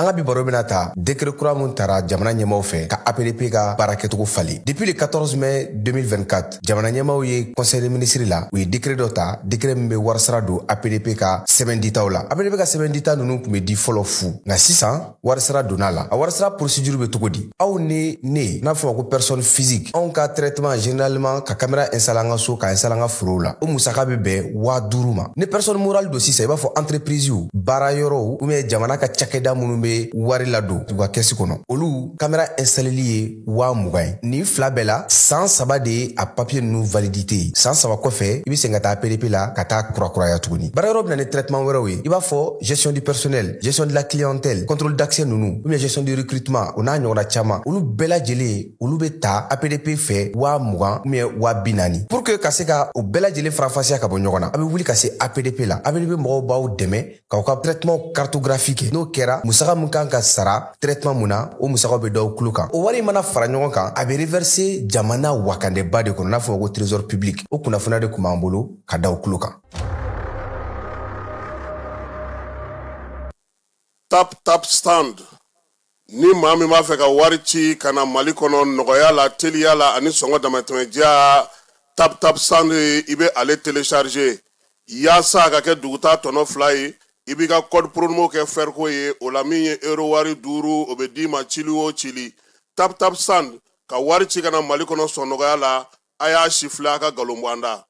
An ka bi baro bɛna ta décret kura mun tara jamana ɲɛmaw fɛ ka APDP ka baara kɛcogo falen. Depuis le 14 mai 2024, jamana ɲɛmaw ye conseil des ministres la, u ye décret dɔ ta, décret min bɛ warisara don APDP ka sɛbɛn ditaw la. APDP ka sɛbɛn dita ninnu tun bɛ di fɔlɔ fu, nka sisan warisara donna la. A warisara procédure bɛ cogo di? Aw ni ne, n'a fɔ ma ko personne physique, anw ka traitement généralement ka caméra installer an ka so, ka installer an ka forow la, o musaka bɛ bɛn 5000 ma. Ni personne morale don sisan, i b'a fɔ entreprise, baara yɔrɔw ou bien jamana ka cakɛda minnu bɛ wari ladon u ka kɛsi kɔnɔ, olu caméra installeli ye 20 000 ye. Nin fila bɛɛ la, san 3 de ye a papier ninnu validité ye. San 3 kɔfɛ, i bɛ segin ka taa APDP la ka taa kurakuraya tuguni. Baara yɔrɔ bɛ na ni traitement wɛrɛw ye, i b'a fɔ gestion du personnel, gestion de la clientèle, contrôle d'accès ninnu, ou bien gestion du recrutement, o n'a ɲɔgɔnna caman. Olu bɛɛ lajɛlen, olu bɛ ta APDP fɛ 20 000 ou bien 40 000. Pour que ka se ka o bɛɛ lajɛlen faranfasiya ka bɔ ɲɔgɔn na, a bɛ wuli ka se APDP la. APDP mɔgɔw b'aw dɛmɛ k'aw ka traitement cartographie kɛ. N'o kɛra, musaka min kan ka sara traitement mun na, o musakaw bɛ d'aw tulo kan. O wari mana fara ɲɔgɔn kan, a bɛ reverser jamana wakandeba de kɔnɔ, n'a fɔ ma ko trésor public. O kunnafoniya de tun b'an bolo ka da aw tulo kan. Tap Tap Send. Ni maa min b'a fɛ ka wari ci ka na Mali kɔnɔ nɔgɔya la, teliya la ani sɔngɔ damatɛmɛdiya, Tap Tap Send, i bɛ ale télécharger yaasa a ka kɛ duguta tɔnɔ 2 ye. I b'i ka code promo kɛ fɛriko ye o la, min ye euro wari 5, o bɛ d'i ma cili o cili. Tap Tap Send, ka wari ci ka na Mali kɔnɔ sɔn nɔgɔya la. A y'a si filɛ, a ka nkalon bɔ an da.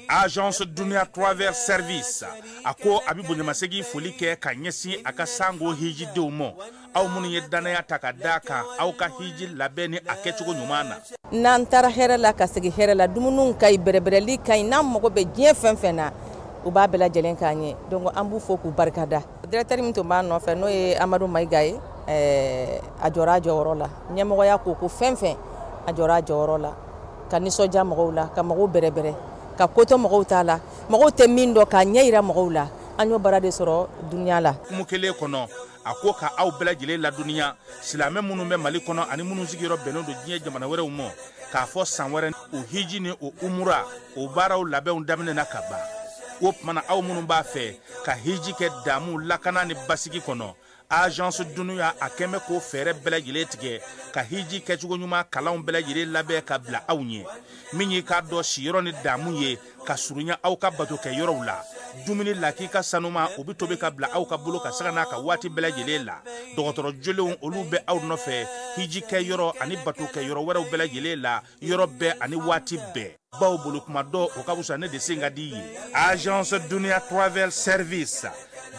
Agence Dunia Travel Service a ko a bɛ bonyamasegin foli kɛ ka ɲɛsin a ka sango hijidenw ma, aw minnu ye dannaya ta ka d'a kan aw ka hiji labɛn ni a kɛcogo ɲuman na. N'an taara hɛrɛ la ka segin hɛrɛ la, dumuniw ka ɲi, bɛrɛbɛrɛli ka ɲi. N'an mago bɛ diɲɛ fɛn fɛn na, u b'a bɛɛ lajɛlen k'an ye. Donc an b'u fo k'u barikada. Directeur min tun b'a nɔfɛ, n'o ye Amadu Mayiga ye, a jɔra a jɔyɔrɔ la. Ɲɛmɔgɔya ko ko fɛn fɛn, a jɔra a jɔyɔrɔ la ka nisɔndiya mɔgɔw la, ka mɔgɔw bɛrɛbɛrɛ, ka kotɔ mɔgɔw t'a la, mɔgɔw tɛ min dɔn, k'a ɲɛ yira mɔgɔw la. An y'o baara de sɔrɔ dunuya la. Kumu kelen kɔnɔ, a ko ka aw bɛɛ lajɛlen ladɔnniya, silamɛ minnu bɛ Mali kɔnɔ ani minnu sigiyɔrɔ bɛnnen don diɲɛ jamana wɛrɛw ma, k'a fɔ san wɛrɛ o hiji ni o umura o baaraw labɛnw daminɛna ka ban. O tuma na, aw minnu b'a fɛ ka hiji kɛ damu, lakana ni basigi kɔnɔ, Agence Dunuya a kɛn bɛ k'o fɛɛrɛ bɛɛ lajɛlen tigɛ ka hiji kɛcogo ɲuman kalanw bɛɛ lajɛlen labɛn ka bila aw ɲɛ. Min y'i k'a dɔn siyɔrɔ ni damu ye ka surunya aw ka bato kɛ yɔrɔw la, dumuni lakika sanuma, o bɛ tobi ka bila aw ka bolo ka sanga n'a ka waati bɛɛ lajɛlen la. Dɔgɔtɔrɔ jolenw, olu bɛ aw nɔfɛ hiji kɛ yɔrɔ ani bato kɛ yɔrɔ wɛrɛw bɛɛ lajɛlen la, yɔrɔ bɛɛ ani waati bɛɛ. Baw bolo kuma dɔ, o ka fisa ne de sen ka di ye. Agence Dunia Travel Service,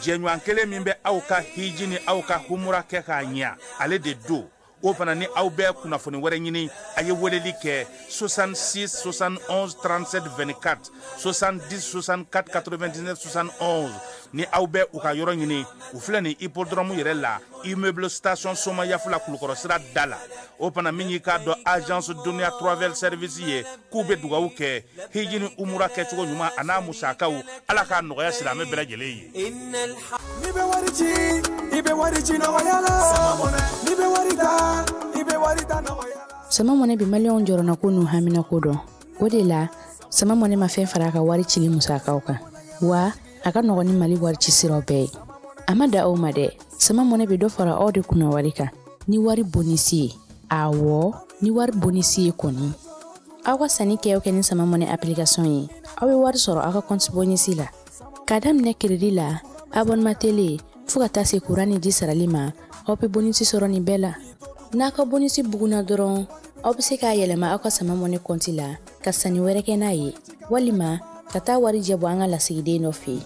jɛɲɔgɔn kelen min bɛ aw ka hiji ni aw ka humura kɛ k'a ɲɛ, ale de don. O fana ni aw bɛ kunnafoni wɛrɛ ɲini, a ye weleli kɛ 66 71 37 24, 70 64 99 71. Ni aw bɛ u ka yɔrɔ ɲini, u filɛ nin hippodrome yɛrɛ la, immeuble station Somayafula, Kulukɔrɔ sira da la. O fana, min y'i k'a dɔn Agence Dunia Travel Service ye, k'u bɛ dugawu kɛ hiji ni umura kɛcogo ɲuman a n'a musakaw, Ala k'a nɔgɔya silamɛ bɛɛ lajɛlen ye. N'i bɛ wari ci, i bɛ wari ci nɔgɔya la. N'i bɛ wari ta, i bɛ wari ta nɔgɔya la. Sama Mɔnɛ bɛ maliyɛnw jɔrɔnako n'u haminako dɔn. O de la, Sama Mɔnɛ ma fɛn fara a ka wari cili musakaw kan wa a ka nɔgɔn ni Mali wari ci siraw bɛɛ ye. A ma da aw ma dɛ, Sama Mɔnɛ bɛ dɔ fara aw de kunna wari kan ni wari bonus ye. Awɔ, ni wari bonus ye kɔni, aw ka sanni kɛ o kɛ ni Sama Mɔnɛ application ye, aw bɛ wari sɔrɔ aw ka compte bonus la. K'a daminɛ crédit la, abonnement télé, fo ka taa se kuran ni ji sarali ma, aw bɛ bonus sɔrɔ nin bɛɛ la. N'a ka bonus bugunna dɔrɔn, aw bɛ se k'a yɛlɛma aw ka Sama Mɔnɛ compte la ka sanni wɛrɛ kɛ n'a ye, walima ka taa wari jɛ bɔ an ka lasigiden dɔ fɛ yen.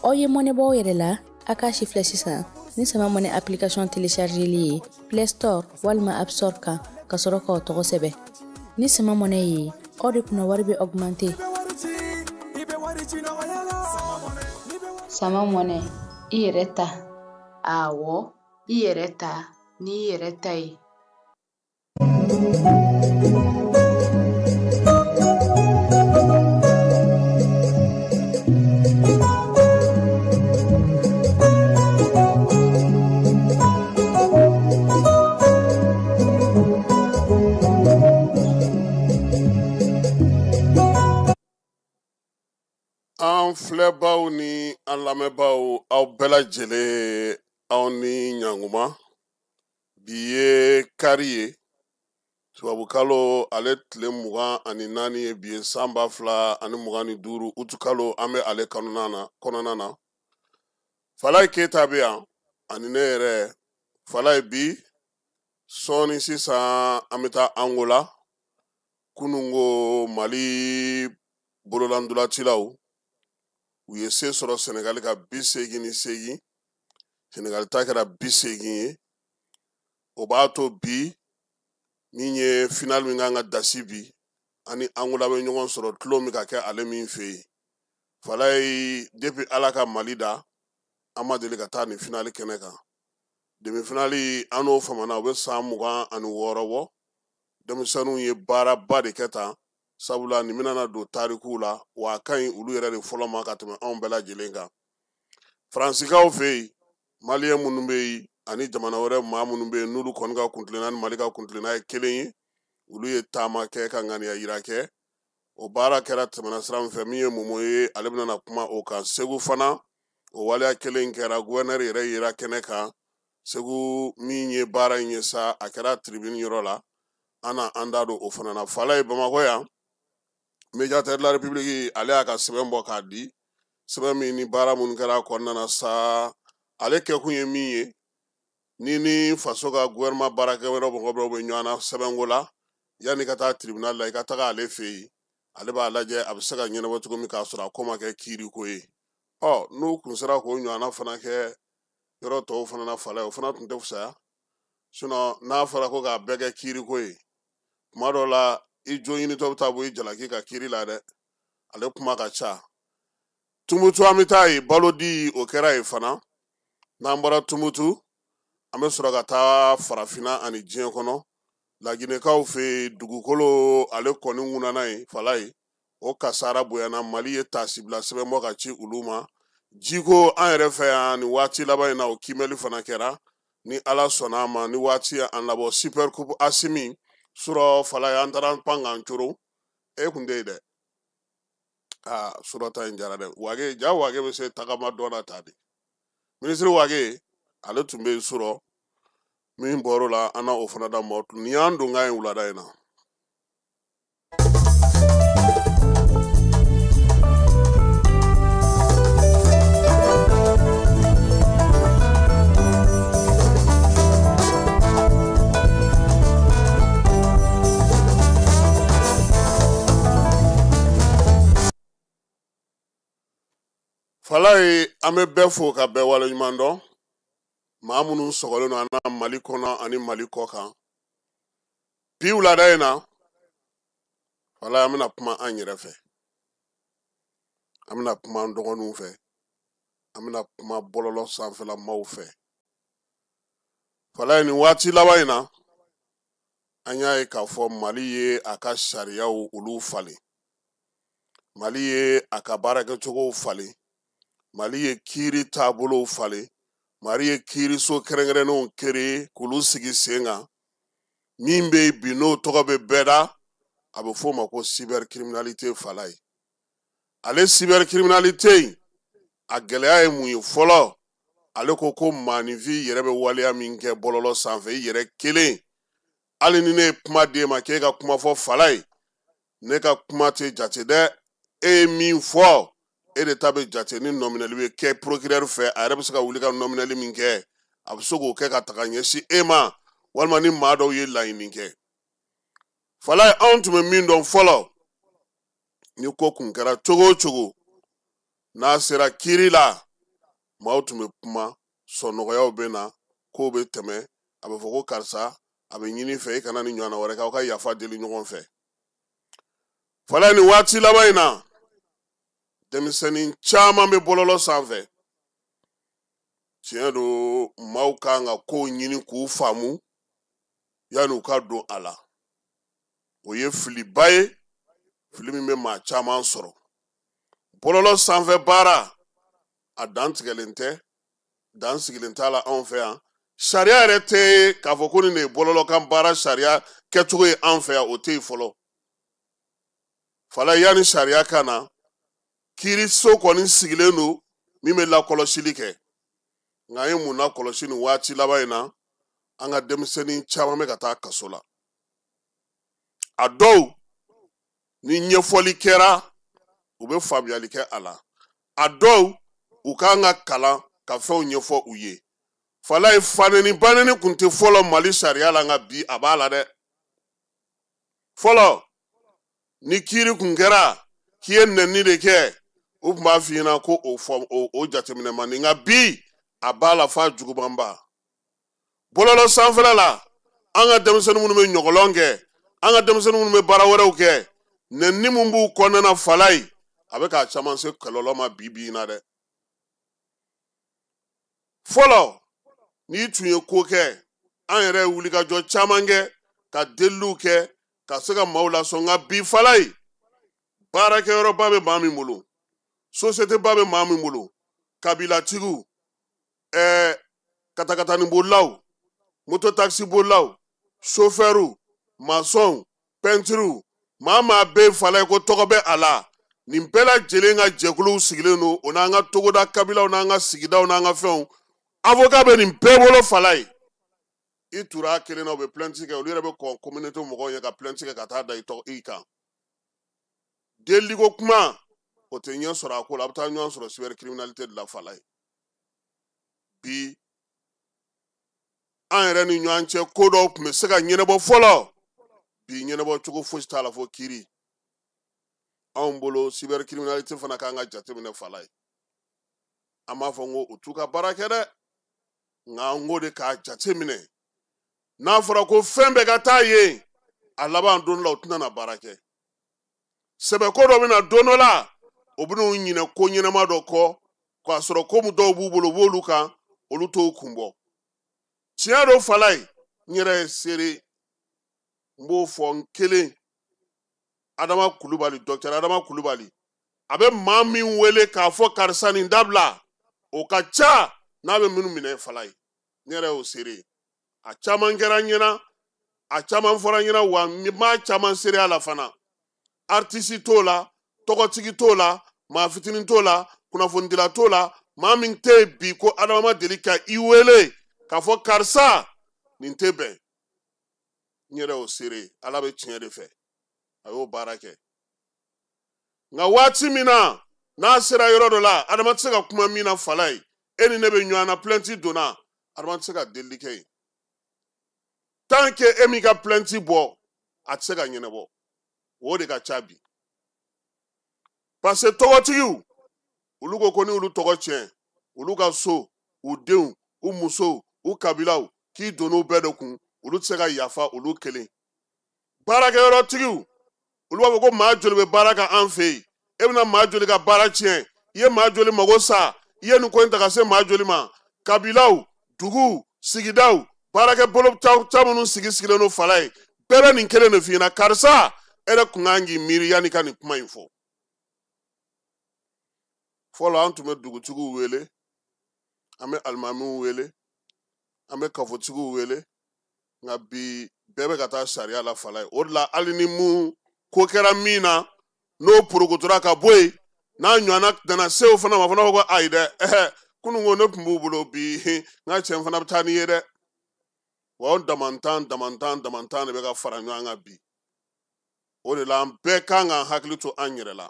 Aw ye mɔnɛ bɔ aw yɛrɛ la, a k'a si filɛ sisan ni Sama Mɔnɛ application téléchargeli ye Play Store walima App Store kan, ka sɔrɔ k'aw tɔgɔ sɛbɛn. Ni Sama Mɔnɛ ye, aw de kunna wari bɛ augmenter. I bɛ wari ci nɔgɔya la. Sama Mɔnɛ, i yɛrɛ ta. Awɔ, i yɛrɛ ta n'i yɛrɛ ta ye. An filɛbaw ni an lamɛnbaw, aw bɛɛ lajɛlen, aw ni ɲankuma. Bi ye kari ye, tubabukalo ale tile 24 ye bi ye, san 2025 utukalo, an bɛ ale kɔnɔna na. Falaye Keyita bɛ yan ani ne yɛrɛ Falaye. Bi sɔɔni sisan an bɛ taa Angola. Kununko Mali bololandolacilaw u ye se sɔrɔ Senegali ka 88, Senegali ta kɛra 80 ye. O b'a to bi min ye final min kan ka dasi bi, ani Angola bɛ ɲɔgɔn sɔrɔ tulon min ka kɛ ale min fɛ yen. Falaye, depuis Ala ka Mali da, an ma deli ka taa nin final kɛnɛ kan. Demi finale an n'o famana, o bɛ san 26 bɔ. Denmisɛnninw ye baaraba de kɛ tan, sabula nin bɛna don tarikuw la, wa a ka ɲi olu yɛrɛ de fɔlɔ ma ka tɛmɛ anw bɛɛ lajɛlen kan. Faransikaw fɛ yen, maliyɛn minnu bɛ yen ani jamana wɛrɛ maa minnu bɛ yen, n'olu kɔni ka kuntilenna ni Mali ka kuntilenna ye kelen ye, olu ye taama kɛ ka ŋaniya yira kɛ. O baara kɛra tɛmɛna sira min fɛ, min ye Momo ye, ale bɛna kuma o kan. Segu fana, o waleya kelen kɛra, gouverneur yɛrɛ yera kɛnɛ kan. Segu min ye baara in ye sa, a kɛra tribune yɔrɔ la, an na an da don o fana na. Falaye, Bamakɔ yan, médiateur de la République ale y'a ka sɛbɛn bɔ k'a di, sɛbɛn min ni baara minnu kɛra a kɔnɔna na sa, ale kɛkun ye min ye, ni faso ka gouvernement baarakɛyɔrɔ mɔgɔ dɔw bɛ ɲɔgɔn na sɛbɛnko la, yanni ka taa tribunal la, i ka taga ale fɛ yen, ale b'a lajɛ a bɛ se ka ɲɛnabɔ cogo min k'a sɔrɔ a ko ma kɛ kiiriko ye. Ɔ n'u kun sera k'o ɲɔgɔnna fana kɛ yɔrɔ tɔw fana na, Falaye, o fana tun tɛ fisaya. Sinon n'a fɔra ko k'a bɛɛ kɛ kiiriko ye, tuma dɔw la i jo ɲinitɔ bɛ taa bɔ i jalaki ka kiiri la dɛ, ale kuma ka ca. Tumutu an bɛ taa yen, balo di o kɛra yen fana. N'an bɔra Tumutu, an bɛ sɔrɔ ka taa farafinna ani diɲɛ kɔnɔ. Laginɛkaw fɛ yen, dugukolo ale kɔni ŋunana yen, Falaye, o kasara bonyana. Mali ye taasibila sɛbɛn bɔ ka ci olu ma. Jiko an yɛrɛ fɛ yan nin waati laban in na, o kiimɛli fana kɛra. Ni Ala sɔnna a ma, ni waati y'an labɔ, super coupe Asimi surɔ. Falaye, an taara pan k'an coro, e kun tɛ yen dɛ. Aa, surɔ ta in jara dɛ. Wage ja, Wage bɛ se tagama dɔn na ta de. Minisiri Wage ale tun bɛ yen surɔ. Min bɔr'o la, an na o fana da mɔ. Nin y'an donkan ye wulada in na. Falaye, an bɛ bɛɛ fo ka bɛɛ waleɲuman dɔn, maa minnu sɔgɔlen don an na Mali kɔnɔ ani Mali kɔ kan. Bi wulada in na, Falaye, an bɛna kuma an yɛrɛ fɛ, an bɛna kuma an dɔgɔninw fɛ, an bɛna kuma bɔlɔlɔ sanfɛla maaw fɛ. Falaye, nin waati laban in na, an y'a ye k'a fɔ Mali ye a ka sariyaw olu falen, Mali ye a ka baarakɛcogow falen, Mali ye kiiri taabolow falen, Mali ye kiiriso kɛrɛnkɛrɛnnenw créer k'olu sigi sen kan. Min bɛ yen bi, n'o tɔgɔ bɛ bɛɛ da, a bɛ f'o ma ko cybercriminalité. Falaye, ale cybercriminalité in, a gɛlɛya ye mun ye fɔlɔ? Ale ko ko maaninfin yɛrɛ bɛ waleya min kɛ bɔlɔlɔ sanfɛ, i yɛrɛ kelen, hali ni ne ye kuma d'e ma k'e ka kuma fɔ, Falaye, ne ka kuma tɛ jate dɛ. E ye min fɔ, e de ta bɛ jate. Ni nɔminɛli bɛ kɛ procureur fɛ, a yɛrɛ bɛ se ka wuli ka nɔminɛli min kɛ, a bɛ se k'o kɛ ka taga ɲɛsin e ma, walima ni maa dɔw ye laɲini kɛ. Falaye, anw tun bɛ min dɔn fɔlɔ, ni ko kun kɛra cogo o cogo, n'a sera kiiri la, maaw tun bɛ kuma, sɔnɔgɔyaw bɛ na, kow bɛ tɛmɛ, a bɛ fɔ ko karisa, a bɛ ɲini fɛ i kana ni ɲɔgɔnna wɛrɛ kɛ, aw ka yafa deli ɲɔgɔn fɛ. Falaye, nin waati laban in na, denmisɛnnin caman bɛ bɔlɔlɔ sanfɛ. Tiɲɛ don, maaw kan ka kow ɲini k'u faamu yanni u ka don a la. O ye filiba ye, fili min bɛ maa caman sɔrɔ. Bɔlɔlɔ sanfɛ baara, a dan tigɛlen tɛ, dan sigilen t'a la anw fɛ yan. Sariya yɛrɛ tɛ k'a fɔ ko nin de ye bɔlɔlɔkan baara sariya kɛcogo ye anw fɛ yan, o tɛ yen fɔlɔ. Falaye, yanni sariya ka na, Kiiriso kɔni sigilen don min bɛ lakɔlɔsili kɛ. Nka an ye mun lakɔlɔsi nin waati laban in na? An ka denmisɛnnin caman bɛ ka taa kaso la. A dɔw ni ɲɛfɔli kɛra, u bɛ faamuyali kɛ a la. A dɔw u k'an ka kalan ka fɛnw ɲɛfɔ u ye. Falaye, fanɛni banɛni kun tɛ fɔlɔ Mali sariya la, nka bi a b'a la dɛ. Fɔlɔ ni kiiri kun kɛra k'i ye nɛni de kɛ, u tun b'a f'i ɲɛna ko o fɔ o jateminɛ man di, nka bi a b'a la f'a jugumanba. Bɔlɔlɔ sanfɛla la, an ka denmisɛnnin minnu bɛ ɲɔgɔlɔn kɛ, an ka denmisɛnnin minnu bɛ baara wɛrɛw kɛ, nɛni min b'u kɔnɔna na, Falaye, a bɛ k'a caman se kɔlɔlɔ ma bi bi in na dɛ. Fɔlɔ n'i tun ye ko kɛ, an yɛrɛ ye wulikajɔ caman kɛ ka deliliw kɛ ka se ka maaw lasɔn, nka bi Falaye, baarakɛyɔrɔba bɛ maa min bolo, sosiyeteba bɛ maa min bolo, kabilatigiw, katakatani bolilaw, moto taxi bolilaw, sofɛriw, masɔnw, pɛntiriw, maa maa bɛ Falaye ko tɔgɔ bɛ a la, nin bɛɛ lajɛlen ka jɛkuluw sigilen don, o n'an ka togoda kabilaw n'an ka sigidaw n'an ka fɛnw. Avocat bɛ nin bɛɛ bolo. Falaye, i tura kelen na, u bɛ plainte kɛ, olu yɛrɛ bɛ kɔn communauté mɔgɔw ɲɛ ka plainte kɛ ka taa da i tɔgɔ i kan. Deliko kuma o tɛ ɲɛ sɔrɔ a ko la, a bɛ taa ɲɔgɔn sɔrɔ cybercriminalité de la. Falaye, bi an yɛrɛ ni ɲɔgɔn cɛ, ko dɔw tun bɛ se ka ɲɛnabɔ fɔlɔ, bi ɲɛnabɔ cogo fosi t'a la fo kiiri. Anw bolo, cybercriminalité fana k'an ka jateminɛ. Falaye, an b'a fɔ n ko u t'u ka baara kɛ dɛ, nka an ko de k'a jateminɛ. N'a fɔra ko fɛn bɛɛ ka taa yen, a laban don dɔ la u tɛna na baara kɛ. Sɛbɛko dɔ bɛ na don dɔ la, o bɛn'u ɲinɛ ko ɲɛnama dɔ kɔ, k'a sɔrɔ ko dɔw b'u bolo, u b'olu kan, olu t'o kun bɔ. Tiɲɛ don Falaye, n yɛrɛ ye seere, n b'o fɔ n kelen. Adama Kulubali, docteur Adama Kulubali, a bɛ maa min wele k'a fɔ karisa nin dabila, o ka ca n'a bɛ minnu minɛ. Falaye, ne yɛrɛ y'o seere ye. A caman kɛra n ɲɛna, a caman fɔra n ɲɛna, wa n m'a caman seereya la fana. Artiste t'o la, tɔgɔtigi t'o la, maa fitinin t'o la, kunnafonidila t'o la, maa min tɛ yen bi ko Adama ma deli ka i wele k'a fɔ karisa nin tɛ bɛn. N yɛrɛ y'o seere. Ala bɛ tiɲɛ de fɛ, a y'o baara kɛ. Nka waati min na n'a sera yɔrɔ dɔ la, Adama tɛ se ka kuma min na. Falaye, e ni ne bɛ ɲɔgɔn na, plainte donna, Adama tɛ se ka delili kɛ yen tant que e m'i ka plainte bɔ, a tɛ se ka ɲɛnabɔ. O de ka ca bi, parce que tɔgɔtigiw, olu ko ko ni olu tɔgɔ tiɲɛ, olu ka so, u denw, u musow, u kabilaw, k'i donn'u bɛɛ de kun, olu tɛ se ka yafa olu kelen. Baarakɛyɔrɔtigiw, olu b'a fɔ ko maa joli bɛ baara kɛ an fɛ yen, e bɛna maa joli ka baara tiɲɛ, i ye maa joli mago sa, i ye nin ko in ta ka se maa joli ma. Kabilaw, duguw, sigidaw, baarakɛ bolo ca minnu sigi sigilen don Falaye, bɛɛ bɛ nin kelen de f'i ɲɛna: karisa, e yɛrɛ kun kan k'i miiri yanni ka nin kuma in fɔ. Fɔlɔ an tun bɛ dugutigiw wele, an bɛ alimamiw wele, an bɛ kafotigiw wele, nka bi bɛɛ bɛ ka taa sariya la. Falaye, o de la hali ni mun ko kɛra min na, n'o porokotora ka bɔ yen, n'a ɲɔgɔnna nana se o fana ma, fana ko ayi dɛ, ɛhɛ, kunun ko ne tun b'u bolo, bi n ka cɛ fana bɛ taa n'i ye dɛ. Wa o damantan damantan damantan de bɛ ka fara ɲɔgɔn kan bi. O de la an bɛɛ kan k'an hakili to an yɛrɛ la,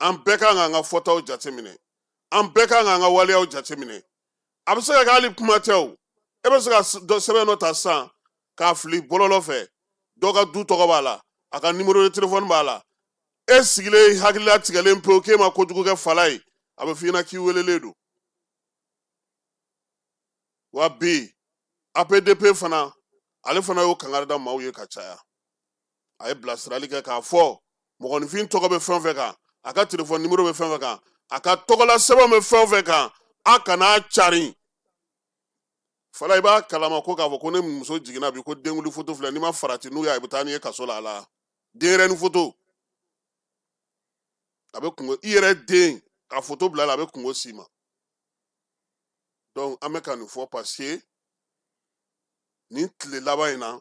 an bɛɛ kan k'an ka fɔtaw jateminɛ, an bɛɛ kan k'an ka waleyaw jateminɛ. A bɛ se ka kɛ hali kuma tɛ o, e bɛ se ka sɛbɛn dɔ ta sisan k'a fili bɔlɔlɔ fɛ, dɔ ka du tɔgɔ b'a la, a ka numéro de téléphone b'a la, e sigilen hakilila tigɛlen pewu k'e ma kojugu kɛ. Falaye, a bɛ f'i ɲɛna k'i welelen don. Wa bi APDP fana, ale fana y'o kangari da maaw ye ka caya. A ye bilasirali kɛ k'a fɔ mɔgɔninfin tɔgɔ bɛ fɛn o fɛn kan, a ka téléphone numéro bɛ fɛn o fɛn kan, a ka tɔgɔla sɛbɛn bɛ fɛn o fɛn kan, a kana carin. Fala, i b'a kalama ko k'a fɔ ko ne muso jiginna bi, ko denkuli foto filɛ, n'i ma farati n'u y'a ye, i bɛ taa n'i ye kaso la. A la denyɛrɛnin foto, a bɛ kungo i yɛrɛ den ka foto bila a la, a bɛ kungo s'i ma. Donc an bɛ ka nin fɔ parce que nin tile laban in na,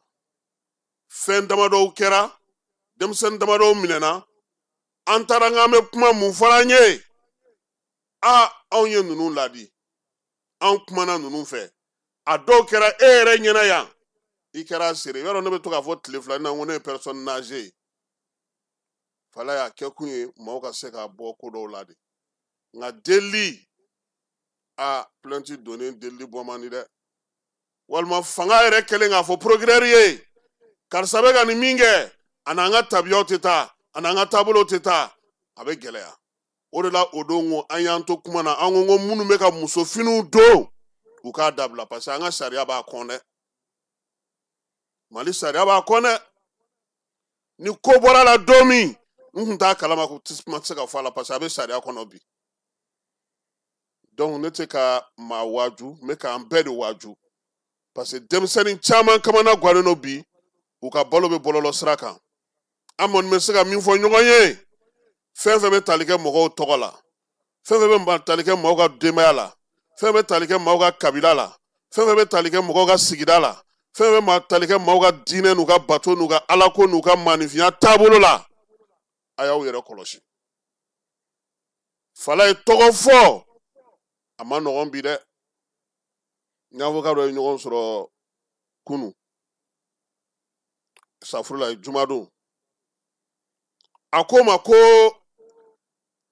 fɛn damadɔw kɛra, denmisɛnnin damadɔw minɛna. An taara k'an bɛ kuma mun fɔra an ye? A anw ye ninnu ladi, anw kumana ninnu fɛ, a dɔw kɛra e yɛrɛ ɲɛna yan, i kɛra seere. Yɔrɔ ne bɛ to k'a fɔ tile fila in na, n ko ne ye personne âgée ye. Fala y'a kɛ kun ye maaw ka se ka bɔ ko dɔw la de. Nka delili, a plainte donnen delili bɔ man di dɛ. Walima fanga yɛrɛ kɛlen k'a fɔ procureur ye, karisa bɛ ka nin min kɛ, a n'an ka tabiyaw tɛ taa, a n'an ka taabolow tɛ taa, a bɛ gɛlɛya. O de la o don ko an y'an to kuma na, an ko minnu bɛ ka musofiniw don, u k'a dabila, parce que an ka sariya b'a kɔn dɛ. Mali sariya b'a kɔn dɛ. Ni ko bɔra la don min, n tun t'a kalama ko kuma tɛ se ka fɔ a la, parce que a bɛ sariya kɔnɔ bi. Donc ne tɛ ka maa waaju, n bɛ k'an bɛɛ de waaju, parce que denmisɛnnin caman kamana gannen don bi, u ka balo bɛ bɔlɔlɔ sira kan. An kɔni bɛ se ka min fɔ ɲɔgɔn ye, fɛn fɛn bɛ tali kɛ mɔgɔw tɔgɔ la, fɛn fɛn bɛ tali kɛ mɔgɔw ka denbaya la, fɛn bɛ tali kɛ mɔgɔw ka kabila la, fɛn fɛn bɛ tali kɛ mɔgɔw ka sigida la, fɛn fɛn bɛ tali kɛ mɔgɔw ka diinɛ n'u ka bato n'u ka alako n'u ka maanifinya taabolo la, a y'aw yɛrɛ kɔlɔsi. Fala ye tɔgɔ fɔ, a ma nɔgɔn bi dɛ. N avocat dɔ ye ɲɔgɔn sɔrɔ kunu safurula jumadon, a ko ma ko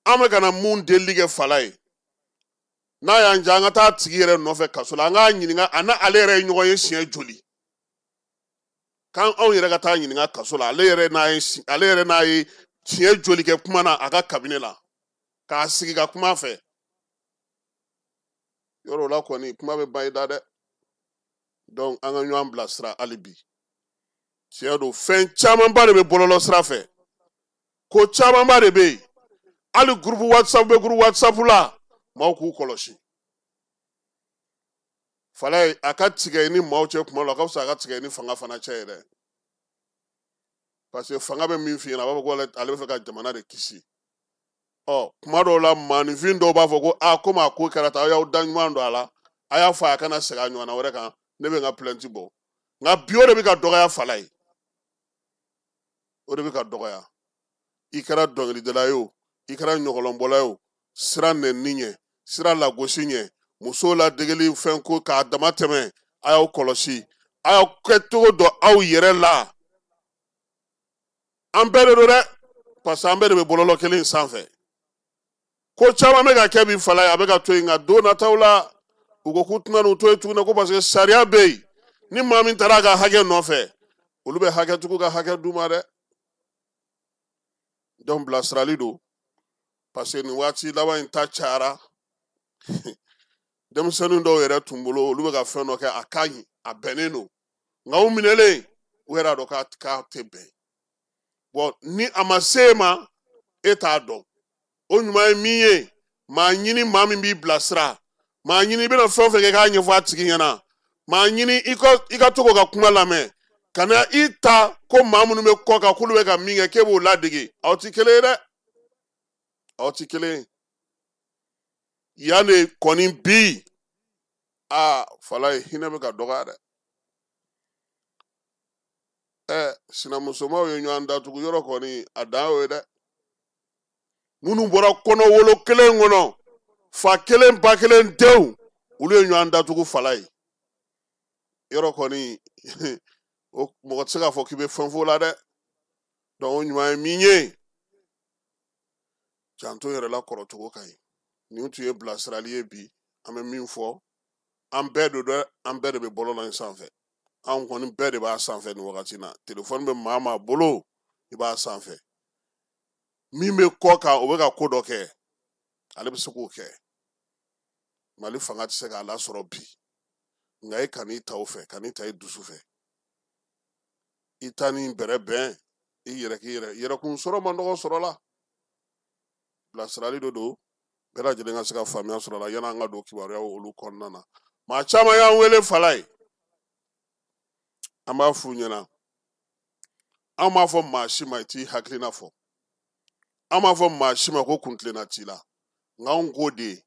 an bɛ ka na mun delili kɛ Fala ye, n'a y'an diya an ka taa tigi yɛrɛ nɔfɛ kaso la, an k'a ɲininka a n'ale yɛrɛ ye ɲɔgɔn ye siɲɛ joli, k'an anw yɛrɛ ka taa ɲininka kaso la, ale yɛrɛ n'a ye siɲɛ joli kɛ kuma na a ka kabine la, k'a sigi ka kuma fɛ. Yɔrɔ la kɔni kuma bɛ ban i da dɛ. Donc an ka ɲɔgɔn bilasira hali bi. Tiɲɛ don, fɛn camanba de bɛ bɔlɔlɔ sira fɛ, ko camanba de bɛ yen, hali groupe WhatsApp bɛ groupe WhatsApp la, maaw k'u kɔlɔsi. Fala ye a ka tigɛ i ni maaw cɛ kuma la, a ka fisa a ka tigɛ i ni fanga fana cɛ yɛrɛ, parce que fanga bɛ min f'i ɲɛna, a b'a fɔ ko ale bɛ fɛ ka jamana de kisi. Ɔ kuma dɔw la maaninfin dɔw b'a fɔ ko a komi a ko kɛra tan, aw y'aw da ɲuman don a la, a y'a fɔ a kana segin a ɲɔgɔnna wɛrɛ kan, ne bɛ n ka plainte bɔ. Nka bi o de bɛ ka dɔgɔya Fala ye, o de bɛ ka dɔgɔya. I kɛra dɔnkilidala ye o, i kɛra ɲɔgɔlɔnbɔla ye o, sira nɛni ɲɛ, sira lagosi ɲɛ, musow ladegeli fɛn ko k'a dama tɛmɛ, a y'aw kɔlɔsi, a y'aw kɛcogo dɔn aw yɛrɛ la. An bɛɛ de don dɛ, parce que an bɛɛ de bɛ bɔlɔlɔ kelen in sanfɛ. Ko caman bɛ ka kɛ bi Fala ye, a bɛ ka to yen, nka don nataw la u ko k'u tɛna n'u to yen tuguni, ko parce que sariya bɛ yen, ni maa min taara a ka hakɛ nɔfɛ, olu bɛ hakɛtigiw ka hakɛ d'u ma dɛ. Donc bilasirali don, parce que nin waati laban in ta cayara. Denmisɛnnin dɔw yɛrɛ tun bolo, olu bɛ ka fɛn dɔ kɛ, a ka ɲi, a bɛnnen don, nka u minɛlen, u yɛrɛ y'a dɔn k'a tɛ bɛn. Bon ni a ma se e ma, e t'a dɔn. O ɲuman ye min ye, maa ɲini maa min b'i bilasira, maa ɲini i bɛna fɛn o fɛn kɛ k'a ɲɛfɔ a tigi ɲɛna, maa ɲini i ka to k'o ka kuma lamɛn, kana i ta ko maa minnu bɛ kɔ kan k'olu bɛ ka min kɛ k'e b'o ladege. Aw ti kelen ye dɛ, aw ti kelen ye. Yan de kɔni bi, aa Fala ye hinɛ bɛ ka dɔgɔya dɛ. Ɛ sinamusomaw ye ɲɔgɔn datugu yɔrɔ kɔni, a dan y'o ye dɛ. Minnu bɔra kɔnɔwolo kelen kɔnɔ, fa kelen ba kelen denw, olu ye ɲɔgɔn datugu Fala ye. Yɔrɔ kɔni o mɔgɔ tɛ se k'a fɔ k'i bɛ fɛn f'o la dɛ. Donc o ɲuman ye min ye, janto yɛrɛ la kɔrɔcogo ka ɲi. Nin tun ye bilasirali ye bi, an bɛ min fɔ, an bɛɛ don dɛ, an bɛɛ de bɛ bɔlɔlɔ in sanfɛ, an kɔni bɛɛ de b'a sanfɛ nin wagati in na. Telefɔni bɛ maa maa bolo, i b'a sanfɛ. Min bɛ kɔ kan, o bɛ ka ko dɔ kɛ, ale bɛ se k'o kɛ. Mali fanga tɛ se k'a lasɔrɔ bi, nka e kan'i ta o fɛ, kan'i ta i dusu fɛ, i ta ni bɛrɛ bɛn i yɛrɛ k'i yɛrɛ yɛrɛkun sɔrɔ man dɔgɔ sɔrɔ la. Bilasirali de don, bɛɛ lajɛlen ka se ka faamuya sɔrɔ a la yan'an ka don kibaruyaw olu kɔnɔna na. Maa caman y'an wele Fala ye, an b'a f'u ɲɛna, an b'a fɔ maa si ma i t'i hakilina fɔ, an b'a fɔ maa si ma ko kuntilenna t'i la, nka anw k'o de ye.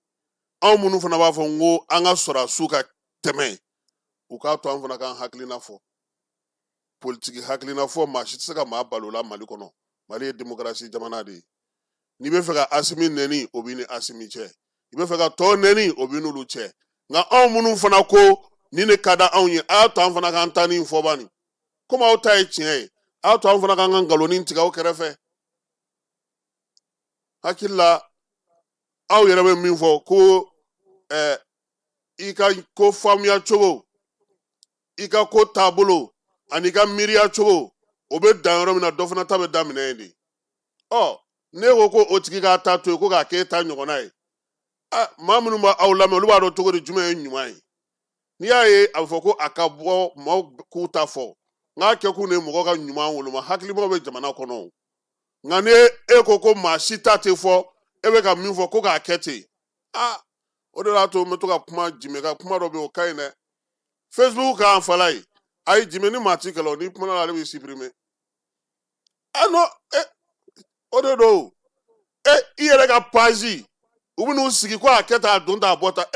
Anw minnu fana b'a fɔ n ko an ka sɔrɔdasiw ka tɛmɛ, u k'a to an fana k'an hakilina fɔ. Politiki hakilina fɔ, maa si tɛ se ka maa balo la Mali kɔnɔ. Mali ye demokarasi jamana de ye. N'i bɛ fɛ ka Asimi nɛni, o b'i ni Asimi cɛ. I bɛ fɛ ka tɔw nɛni, o b'i n'olu cɛ. Nka anw minnu fana ko ni ne ka da anw ye, a y'a to an fana k'an ta nin fɔ bani. Komi aw ta ye tiɲɛ ye, a y'a to an fana k'an ka nkalonnin tigɛ aw kɛrɛfɛ. Hakili la, aw yɛrɛ bɛ min fɔ ko i ka ko faamuya cogo, i ka ko taabolo ani i ka miiriya cogo, o bɛ dan yɔrɔ min na, dɔ fana ta bɛ daminɛ yen de. Ɔ, ne ko ko o tigi k'a ta to yen ko k'a k'e ta ɲɔgɔnna ye. Maa minnu b'aw lamɛn, olu b'a dɔn cogo di jumɛn ye ɲuman ye. N'i y'a ye a bɛ fɔ ko a ka bɔ maaw k'u ta fɔ, n k'a kɛ kun de ye mɔgɔ ka ɲuman woloma, hakilimaw bɛ jamana kɔnɔ. Nka ni e ko ko maa si ta tɛ fɔ, e bɛ ka min fɔ ko k'a kɛ ten, o de y'a to n bɛ to ka kuma Jimɛ ka kuma dɔ bɛ yen, o ka ɲi dɛ. Facebook kan fala ye, ayi Jimɛ ni maa ti kɛlɛ o, n'i kumana la ale b'i supprimer. Non, o de don. I yɛrɛ ka page, u bɛ n'u sigi ko a kɛ tan, a don tan, a bɔ tan.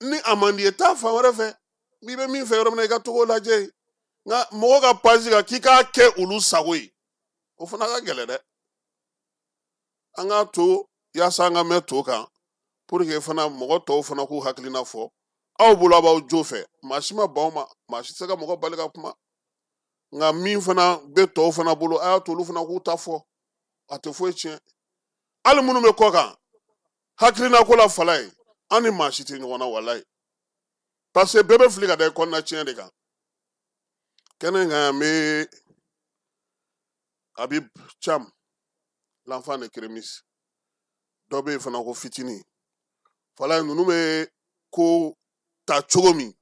Ni a man di ye, taa fan wɛrɛ fɛ. N'i bɛ min fɛ yɔrɔ min na, i ka togo lajɛ yen. Nka mɔgɔ ka page kan k'i k'a kɛ olu sago ye, o fana ka gɛlɛn dɛ. An k'a to yaasa an ka mɛn to kan, pour que fana mɔgɔ tɔw fana k'u hakilina fɔ. Aw bolo a b'aw jo fɛ, maa si ma ban o ma, maa si tɛ se ka mɔgɔ bali ka kuma. Nka min fana bɛ tɔw fana bolo, a y'a to olu fana k'u ta fɔ, a tɛ foyi tiɲɛ. Hali minnu bɛ kɔ kan, hakilina ko la fala ye, an ni maa si tɛ ɲɔgɔn na walayi. Parce que bɛɛ bɛ fili ka da i kɔnɔna tiɲɛ de kan. Kɛnɛ in kan yan, n bɛ Habib Thiam, l'enfant de Kérémis. Dɔ bɛ yen fana ko fitinin. Fala ye, ninnu bɛ ko ta cogo min,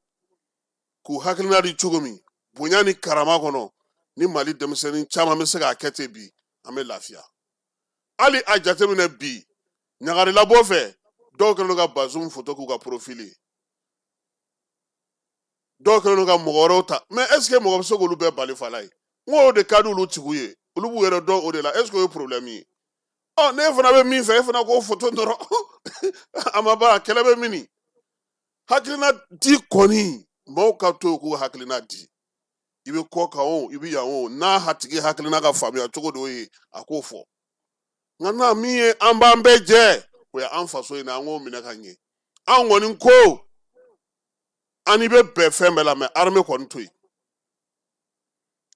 k'u hakilina di cogo min, bonya ni karama kɔnɔ, ni Mali denmisɛnnin caman bɛ se k'a kɛ ten bi, an bɛ lafiya. Hali a jateminɛ bi, ɲagarilabɔ fɛ, dɔw kɛlen don ka Bazoum photo k'u ka profil ye. Dɔw kɛlen don ka mɔgɔ wɛrɛw ta. Mais est ce que mɔgɔ bɛ se k'olu bɛɛ bali fala ye? N ko o de ka di olu tigiw ye, olu b'u yɛrɛ dɔn o de la. Est ce que o ye problème ye? Ɔ, n'e fana bɛ min fɛ, e fana k'o photo dɔrɔn. A ma ban, kɛlɛ bɛ min? Hakilina di kɔni, maaw ka to yen k'u hakilina di. I bɛ kɔ kan o, i bɛ yan o, n'a tigi hakilina ka faamuya cogo dɔ ye, a k'o fɔ. Nka n'a min ye an b'an bɛɛ jɛ, o ye an faso in na, an k'o minɛ ka ɲɛ. An kɔni ko an ni bɛ bɛn fɛn bɛɛ la, mɛ armée kɔni to yen.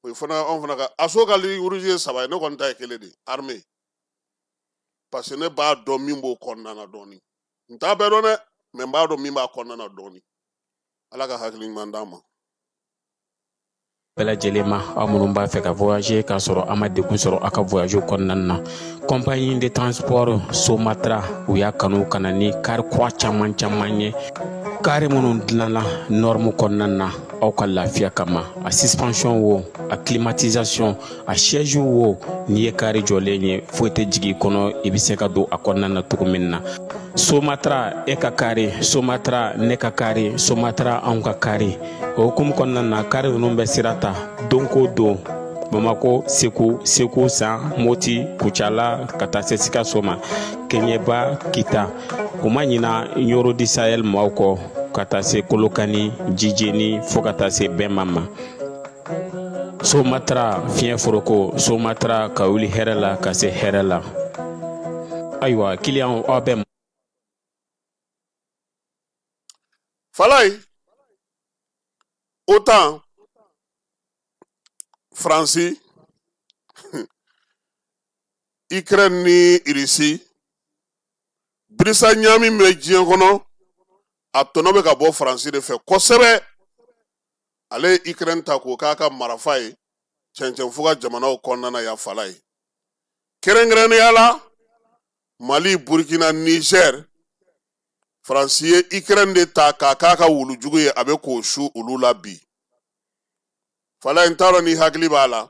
O ye fana anw fana ka aso ka ligne rouge ye 3 ye, ne kɔni ta ye 1 de ye, armée. Parce que ne b'a dɔn min b'o kɔnɔna na dɔɔni. N t'a bɛɛ dɔn dɛ, mɛ n b'a dɔn min b'a kɔnɔna na dɔɔni. Ala ka hakili ɲuman d'an ma. Bɛɛ lajɛlen ma, aw minnu b'a fɛ ka voyager k'a sɔrɔ a ma degun sɔrɔ aw ka voyage kɔnɔna na, compagnie de transport Somatra, u y'a kanu ka na ni kari kura caman caman ye, kari minnu dilanna norme kɔnɔna na aw ka lafiya kama. A suspension wo, a climatisation, a siège wo, n'i ye kari jɔlen ye, foyi tɛ jigin i kɔnɔ, i bɛ se ka don a kɔnɔna na cogo min na. Somatra, e ka kari Somatra, ne ka kari Somatra, anw ka kari. O hukumu kɔnɔna na, kari ninnu bɛ sira ta don ko don Bamako, Segu, Segu San, Moti, Kucala, ka taa se Sikaso ma, Kɛɲɛba, Kita. U ma ɲina Ɲoro di Sahel maaw kɔ, ka taa se Kolokani, Jijeni, fo ka taa se Bɛnma ma. Somatra fiɲɛ foroko, Somatra ka wuli hɛrɛ la ka se hɛrɛ la. Ayiwa, kiliyanw, aw bɛ Falaye, OTAN, Faransi, Ukraine ni Russie, birisa ɲaami bɛ diɲɛ kɔnɔ, a tɔnɔ bɛ ka bɔ Faransi de fɛ kosɛbɛ. Ale ye Ukraine ta k'o k'a ka marafa ye cɛncɛnfuga jamanaw kɔnɔna na yan Falaye. Kɛrɛnkɛrɛnnenya la, Mali, Burkina, Niger, Faransi ye Ukraine de ta k'a k'a ka wulujugu ye, a bɛ k'o su olu la bi. Falaye, n t'a dɔn ni hakili b'a la,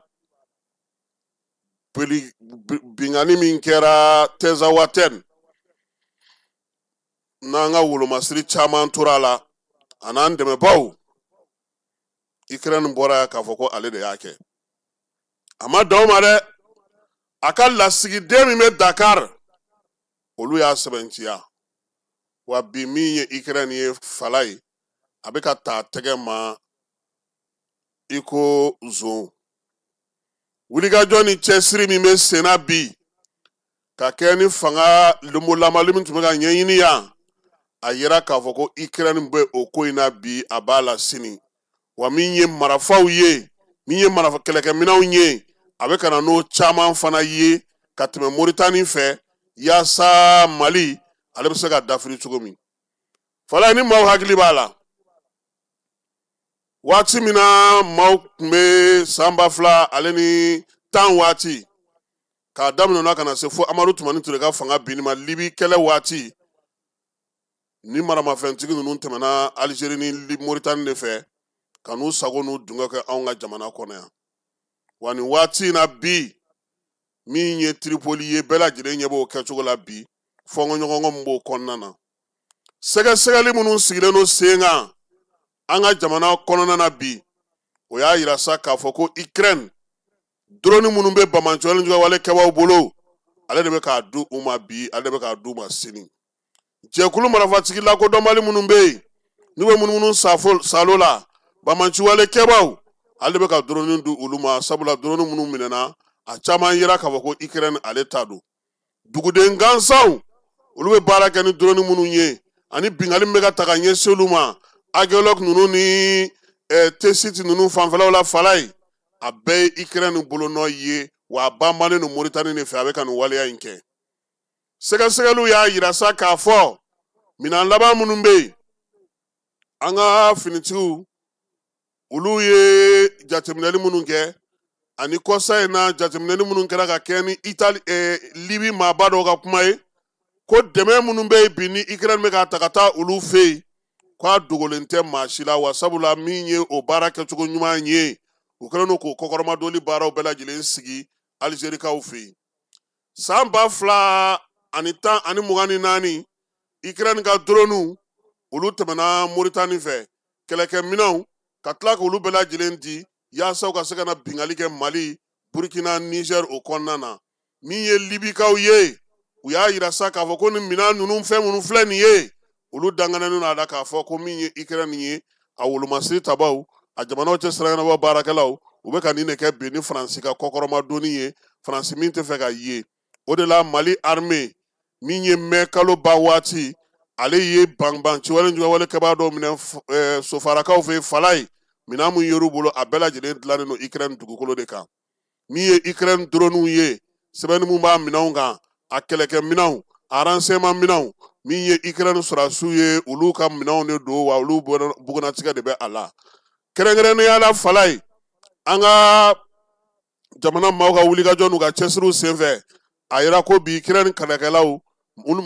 binkanni min kɛra Tɛzawatɛn, n'an ka wolomasiri caman tora a la, a n'an dɛmɛbaaw, Ukraine bɔra yan k'a fɔ ko ale de y'a kɛ. A ma dan o ma dɛ, a ka lasigiden min bɛ Dakar, olu y'a sɛbɛntiya. Wa bi min ye Ukraine ye Falaye, a bɛ ka ta tɛgɛ ma i ko zon. Wulikajɔ ni cɛsiri min bɛ sen na bi, Ka kɛ ni fanga lonbolamali min tun bɛ ka ɲɛɲini yan, a yira k'a fɔ ko Ukraine bɛ o ko in na bi, a b'a la sini. Wa min ye marafaw ye, min ye marafa kɛlɛkɛminɛnw ye, a bɛ ka na n'o caman fana ye ka tɛmɛ Moritani fɛ, yaasa Mali ale bɛ se ka dafiri cogo min. Fala ni maaw hakili b'a la, waati min na maaw tun bɛ san 2010 waati k'a daminɛ na ka na se fo Amadu Tumani Ture ka fanga binni ma Libi kɛlɛ waati, ni maramafɛntigi ninnu tɛmɛna Algérie ni Moritani de fɛ ka n'u sago n'u dungɔ kɛ anw ka jamana kɔnɔ yan. Wa nin waati in na bi, min ye Tripoli ye, bɛɛ lajɛlen ɲɛ b'o kɛcogo la bi, fɔnkɔɲɔgɔnkɔ min b'o kɔnɔna na. Sɛgɛsɛgɛli minnu sigilen don sen kan an ka jamana kɔnɔna na bi, o y'a yira sa k'a fɔ ko Ukraine drone minnu bɛ banbaanciwale juguwale kɛbaaw bolo, ale de bɛ k'a di u ma bi, ale de bɛ k'a di u ma sini. Jɛkulu marifatigi lakodɔnbali minnu bɛ yen n'u bɛ munumunu salo la, banbaanciwale kɛbaaw, ale de bɛ ka drone di olu ma, sabula drone minnu minɛna, a caman yira k'a fɔ ko Ukraine ale ta don. Duguden gansanw, olu bɛ baara kɛ ni drone minnu ye, ani bingali min bɛ ka ta ka ɲɛsin olu ma, Aguelok ninnu ni Tessit ninnu fanfɛlaw la Falaye, a bɛɛ ye Ukraine bolonɔ ye, wa a banbannen don Moritani de fɛ, a bɛ ka nin waleya in kɛ. Sɛgɛsɛgɛliw y'a yira sa k'a fɔ minɛn laban minnu bɛ yen, an ka finitigiw olu ye jateminɛli minnu kɛ, ani kɔsa in na jateminɛli minnu kɛra ka kɛ ni Itali Libi maaba dɔw ka kuma ye, ko dɛmɛ minnu bɛ yen bi ni Ukraine bɛ k'a ta ka taa olu fɛ yen, k'a dogolen tɛ maa si la, wa sabula min ye o baara kɛcogo ɲuman ye, u kɛlen don k'o kɔkɔrɔmadoli baaraw bɛɛ lajɛlen sigi Alizerikaw fɛ yen. San 2024, Ukraine ka drone olu tɛmɛna Moritani fɛ, kɛlɛkɛminɛnw ka tila k'olu bɛɛ lajɛlen di yaasa u ka se ka na bingali kɛ Mali, Burkina, Niger o kɔnɔna na. Min ye Libikaw ye, u y'a yira sa k'a fɔ ko nin minɛn ninnu fɛn minnu filɛ nin ye, olu danganen don a la k'a fɔ ko min ye Ukraine ye, a wolomasiri tabaw, a jamanaw cɛ siranɲɛnabɔ baarakɛlaw, u bɛ ka nin de kɛ bi ni Faransi ka kɔkɔrɔmadonni ye, Faransi min tɛ fɛ ka ye. O de la Mali armée min ye mɛ kalo ba waati, ale ye banbanciwale juguwale kɛbaa dɔw minɛ Sofarakaw fɛ Falaye, minɛn mun yer'u bolo, a bɛɛ lajɛlen dilannen don Ukraine dugukolo de kan. Min ye Ukraine drone ye, sɛbɛnni mun b'a minɛnw kan, a kɛlɛkɛminɛnw, a renseignement minɛnw, min ye Ukraine sɔrɔdasiw ye, olu ka minɛnw de don, wa olu bugunnatigɛ de bɛ a la. Kɛrɛnkɛrɛnnenya la Falaye, an ka jamana maaw ka wulikajɔ n'u ka cɛsiriw senfɛ, a yira ko bi Ukraine kɛlɛkɛlaw,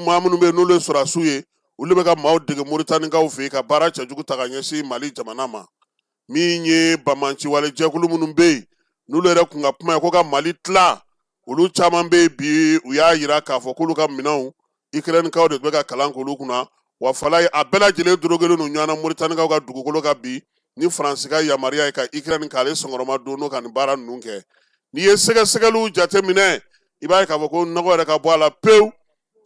maa minnu bɛ yen n'olu ye sɔrɔdasiw ye, olu bɛ ka maaw dege Moritanikaw fɛ yen ka baara cɛjugu ta ka ɲɛsin Mali jamana ma. Min ye banbaanciwale jɛkulu minnu bɛ yen n'olu yɛrɛ kun ka kuma ye ko ka Mali tila, olu caman bɛ yen bi, u y'a yira k'a fɔ k'olu ka minɛnw Ukrainekaw de bɛ ka kalan k'olu kunna, wa Falaye a bɛɛ lajɛlen dorogelen don ɲɔgɔn na Moritanikaw ka dugukolo kan bi ni Faransi ka yamaruya ye ka Ukraine k'ale sɔngɔrɔma don n'o ka nin baara ninnu kɛ. N'i ye sɛgɛsɛgɛliw jateminɛ, i b'a ye k'a fɔ ko nɔgɔ yɛrɛ ka bɔ a la pewu.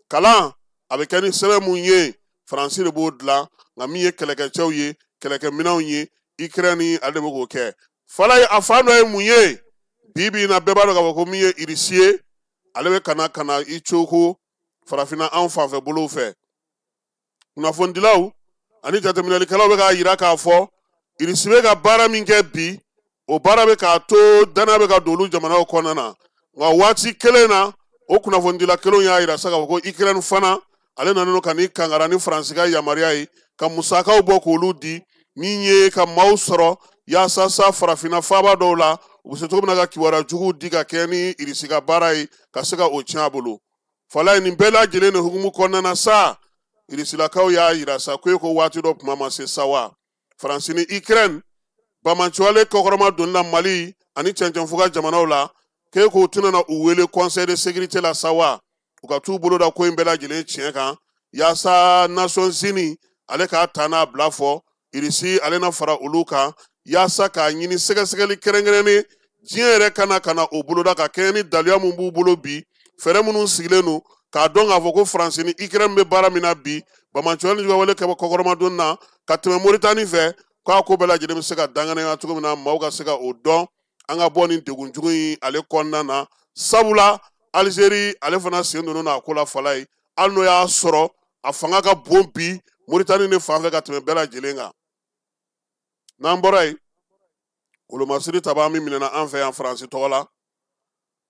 Kalan a bɛ kɛ ni sɛbɛn mun ye, Faransi de b'o dilan, nka min ye kɛlɛkɛcɛw ye, kɛlɛkɛminɛnw ye, Ukraine ale de bɛ k'o kɛ. Falaye a fan dɔ ye mun ye, bi bi in na bɛɛ b'a dɔn k'a fɔ ko min ye Irisi ye, ale bɛ ka na i coko farafinna anw fanfɛ bolow fɛ. Kunnafonidilaw ani jateminɛlikɛlaw bɛ k'a yira k'a fɔ Irisi bɛ ka baara min kɛ bi, o baara bɛ k'a to danaya bɛ ka don olu jamanaw kɔnɔna na. Nka waati kelen na, o kunnafonidila kelenw y'a yira sa k'a fɔ ko Ukraine fana ale nana ka n'i kankara ni Faransi ka yamaruya ye, ka musakaw bɔ k'olu di, min ye ka maaw sɔrɔ yaasa sa farafinna faaba dɔw la, u bɛ se cogo min na ka kibaruya juguw di ka kɛ ni Irisi ka baara ye, ka se ka o tiɲɛ a bolo. Falaye nin bɛɛ lajɛlen de hukumu kɔnɔna na sa, Irisilakaw y'a yira sa ko e ko waati dɔ kuma ma se sa wa. Faransi ni Ukraine banbaanciwale kɔkɔrɔma donni la Mali ani cɛncɛnfuga jamanaw la, k'e k'u tɛna na u wele conseil de sécurité la sa wa, u ka t'u bolo da ko in bɛɛ lajɛlen tiɲɛ kan, yaasa Nations Unies ale k'a ta n'a bila fɔ, Irisi ale na fara olu kan, yaasa k'a ɲini sɛgɛsɛgɛli kɛrɛnkɛrɛnnen diɲɛ yɛrɛ kana ka na o boloda ka kɛɲɛ ni daluya mun b'u bolo bi, fɛɛrɛ minnu sigilen don k'a dɔn k'a fɔ ko Faransi ni Ukraine bɛ baara min na bi, banbaanciwale juguwale kɛ kɔkɔrɔmadon na ka tɛmɛ Moritani fɛ, k'a ko bɛɛ lajɛlen bɛ se ka danganiya cogo min na, maaw ka se ka o dɔn, an ka bɔ nin degun jugu in ale kɔnɔna na. Sabula Algérie ale fana sen donna n'a ko la fala ye hali n'o y'a sɔrɔ a fanga ka bon bi Mauritanie de fan fɛ ka tɛmɛ bɛɛ lajɛlen kan. N'an bɔra yen, wolomasiri tabaa min minɛna an fɛ yan Faransi tɔgɔ la,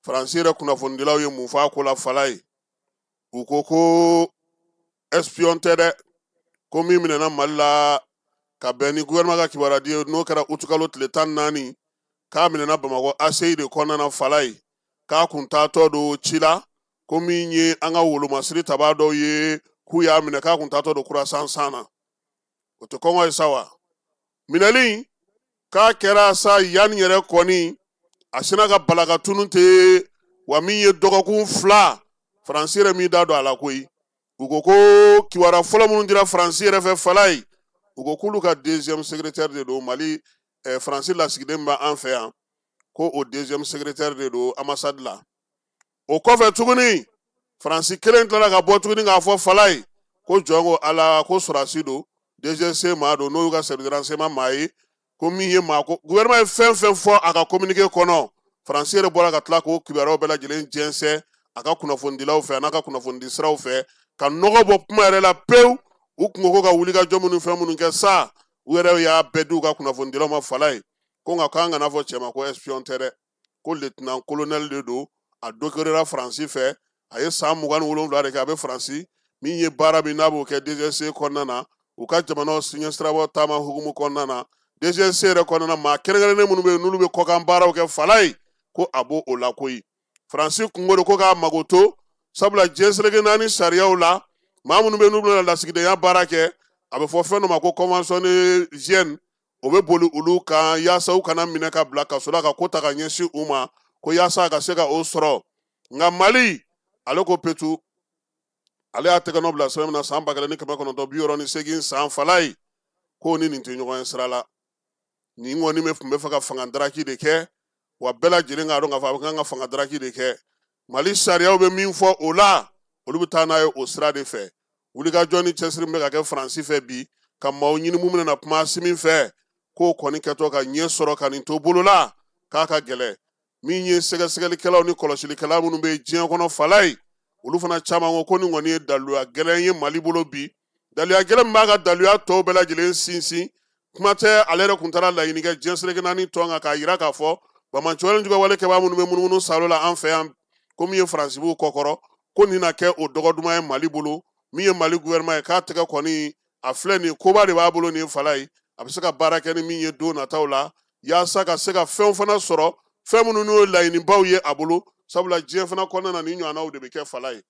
Faransi yɛrɛ kunnafonidilaw ye mun fɔ a ko la fala ye? U ko ko espion tɛ dɛ, ko min minɛna Mali la ka bɛn ni gouvernement ka kibaruya di ye, n'o kɛra utukalo tile 14, k'a minɛna Bamakɔ ACI de kɔnɔna na fala ye, k'a kun taatɔ don ci la, ko min ye an ka wolomasiri tabaa dɔw ye k'u y'a minɛ, k'a kun taatɔ don kurasan san na. O tɛ kɔngɔ ye sa wa? Minɛli k'a kɛra sa yanni yɛrɛ kɔni a sina ka bala ka tunu ten wa. Min ye dɔgɔkun 2, Faransi yɛrɛ min da don a la koyi. U ko ko kibaruya fɔlɔ minnu dira Faransi yɛrɛ fɛ fala ye, u ko k'olu ka deuxième secrétaire de don Mali, Faransi lasigiden bɛ an fɛ yan, ko o deuxième secrétaire de don ambassade la. O kɔfɛ tuguni, Faransi kelen tilala ka bɔ tuguni k'a fɔ fala ye ko jɔn ko Ala ko sɔrɔsi don, DGC maa don, n'o y'u ka service de renseignement maa ye, ko min ye maa ko gouvernement ye fɛn fɛn fɔ a ka communiqué kɔnɔ, Faransi yɛrɛ bɔra ka tila k'o kibaruyaw bɛɛ lajɛlen jɛnsɛn a ka kunnafonidilaw fɛ, a n'a ka kunnafonidi siraw fɛ, ka nɔgɔ bɔ kuma yɛrɛ la pewu. U kun ko ka wuli ka jɔ minnu fɛn minnu kɛ sa, u yɛrɛ y'a bɛɛ di u ka kunnafonidilaw ma fala ye, ko nka k'an kana fɔ cɛ ma ko espion tɛ dɛ, ko lieutenant colonel de don, a décorera Faransi fɛ, a ye san 27 de kɛ a bɛ Faransi, min ye baara min n'a b'o kɛ DGC kɔnɔna na, u ka jamanaw ɲɛsirabɔ taama hukumu kɔnɔna na, DGC yɛrɛ kɔnɔna na, maa kɛrɛnkɛrɛnnen minnu bɛ yen n'olu bɛ kɔkan baaraw kɛ fala ye, ko a b'o o la koyi. Faransi kungo de ko k'a mago to, sabula diɲɛ seleke naani sariyaw la, maa minnu bɛ n'u bɛna lasigidenya baara kɛ, a bɛ fɔ fɛn dɔ ma ko convention de Vienne, o bɛ boli olu kan yaasa u kana minɛ ka bila kaso la ka ko ta ka ɲɛsin u ma, ko yaasa a ka se ka o sɔrɔ. Nka Mali ale ko petu, ale y'a tɛgɛ nɔ bila sɛbɛn min na san 1968 san fala ye, k'o ni nin tɛ ɲɔgɔn ye sira la. Nin kɔni bɛ tun bɛ fɛ ka fanga daraki de kɛ wa, bɛɛ lajɛlen k'a dɔn k'a fɔ a bɛ kan ka fanga daraki de kɛ. Mali sariyaw bɛ min fɔ o la, olu bɛ taa n'a ye o sira de fɛ. Wulikajɔ ni cɛsiri bɛ ka kɛ Faransi fɛ bi ka maaw ɲini mun bɛna kuma Asimi fɛ, k'o kɔni kɛtɔ ka ɲɛ sɔrɔ ka nin to bolo la, k'a ka gɛlɛn. Min ye sɛgɛsɛgɛlikɛlaw ni kɔlɔsilikɛla minnu bɛ diɲɛ kɔnɔ fala ye, olu fana caman ko ko nin kɔni ye daluya gɛlɛn ye Mali bolo bi, daluya gɛlɛn min b'a ka daluya tɔw bɛɛ lajɛlen sinsin. Kuma tɛ, ale yɛrɛ kun taara laɲini kɛ diɲɛ seleke naani tɔn kan k'a yira k'a fɔ bamancɛ jugu wale kɛbaa minnu bɛ munumunu salo la an fɛ yan, ko min ye Faransi b'u kɔkɔrɔ, ko nin na kɛ o dɔgɔ duman ye Mali bolo. Min ye Mali gouvernement ye, k'a tɛgɛ kɔni a filɛ nin koba de b'a bolo nin fala ye, a bɛ se ka baara kɛ ni min ye don nataw la, yaasa ka se ka fɛnw fana sɔrɔ, fɛn minnu n'o ye laɲinibaw ye a bolo, sabula diɲɛ fana kɔnɔna na nin ɲɔgɔnnaw de bɛ kɛ fala ye.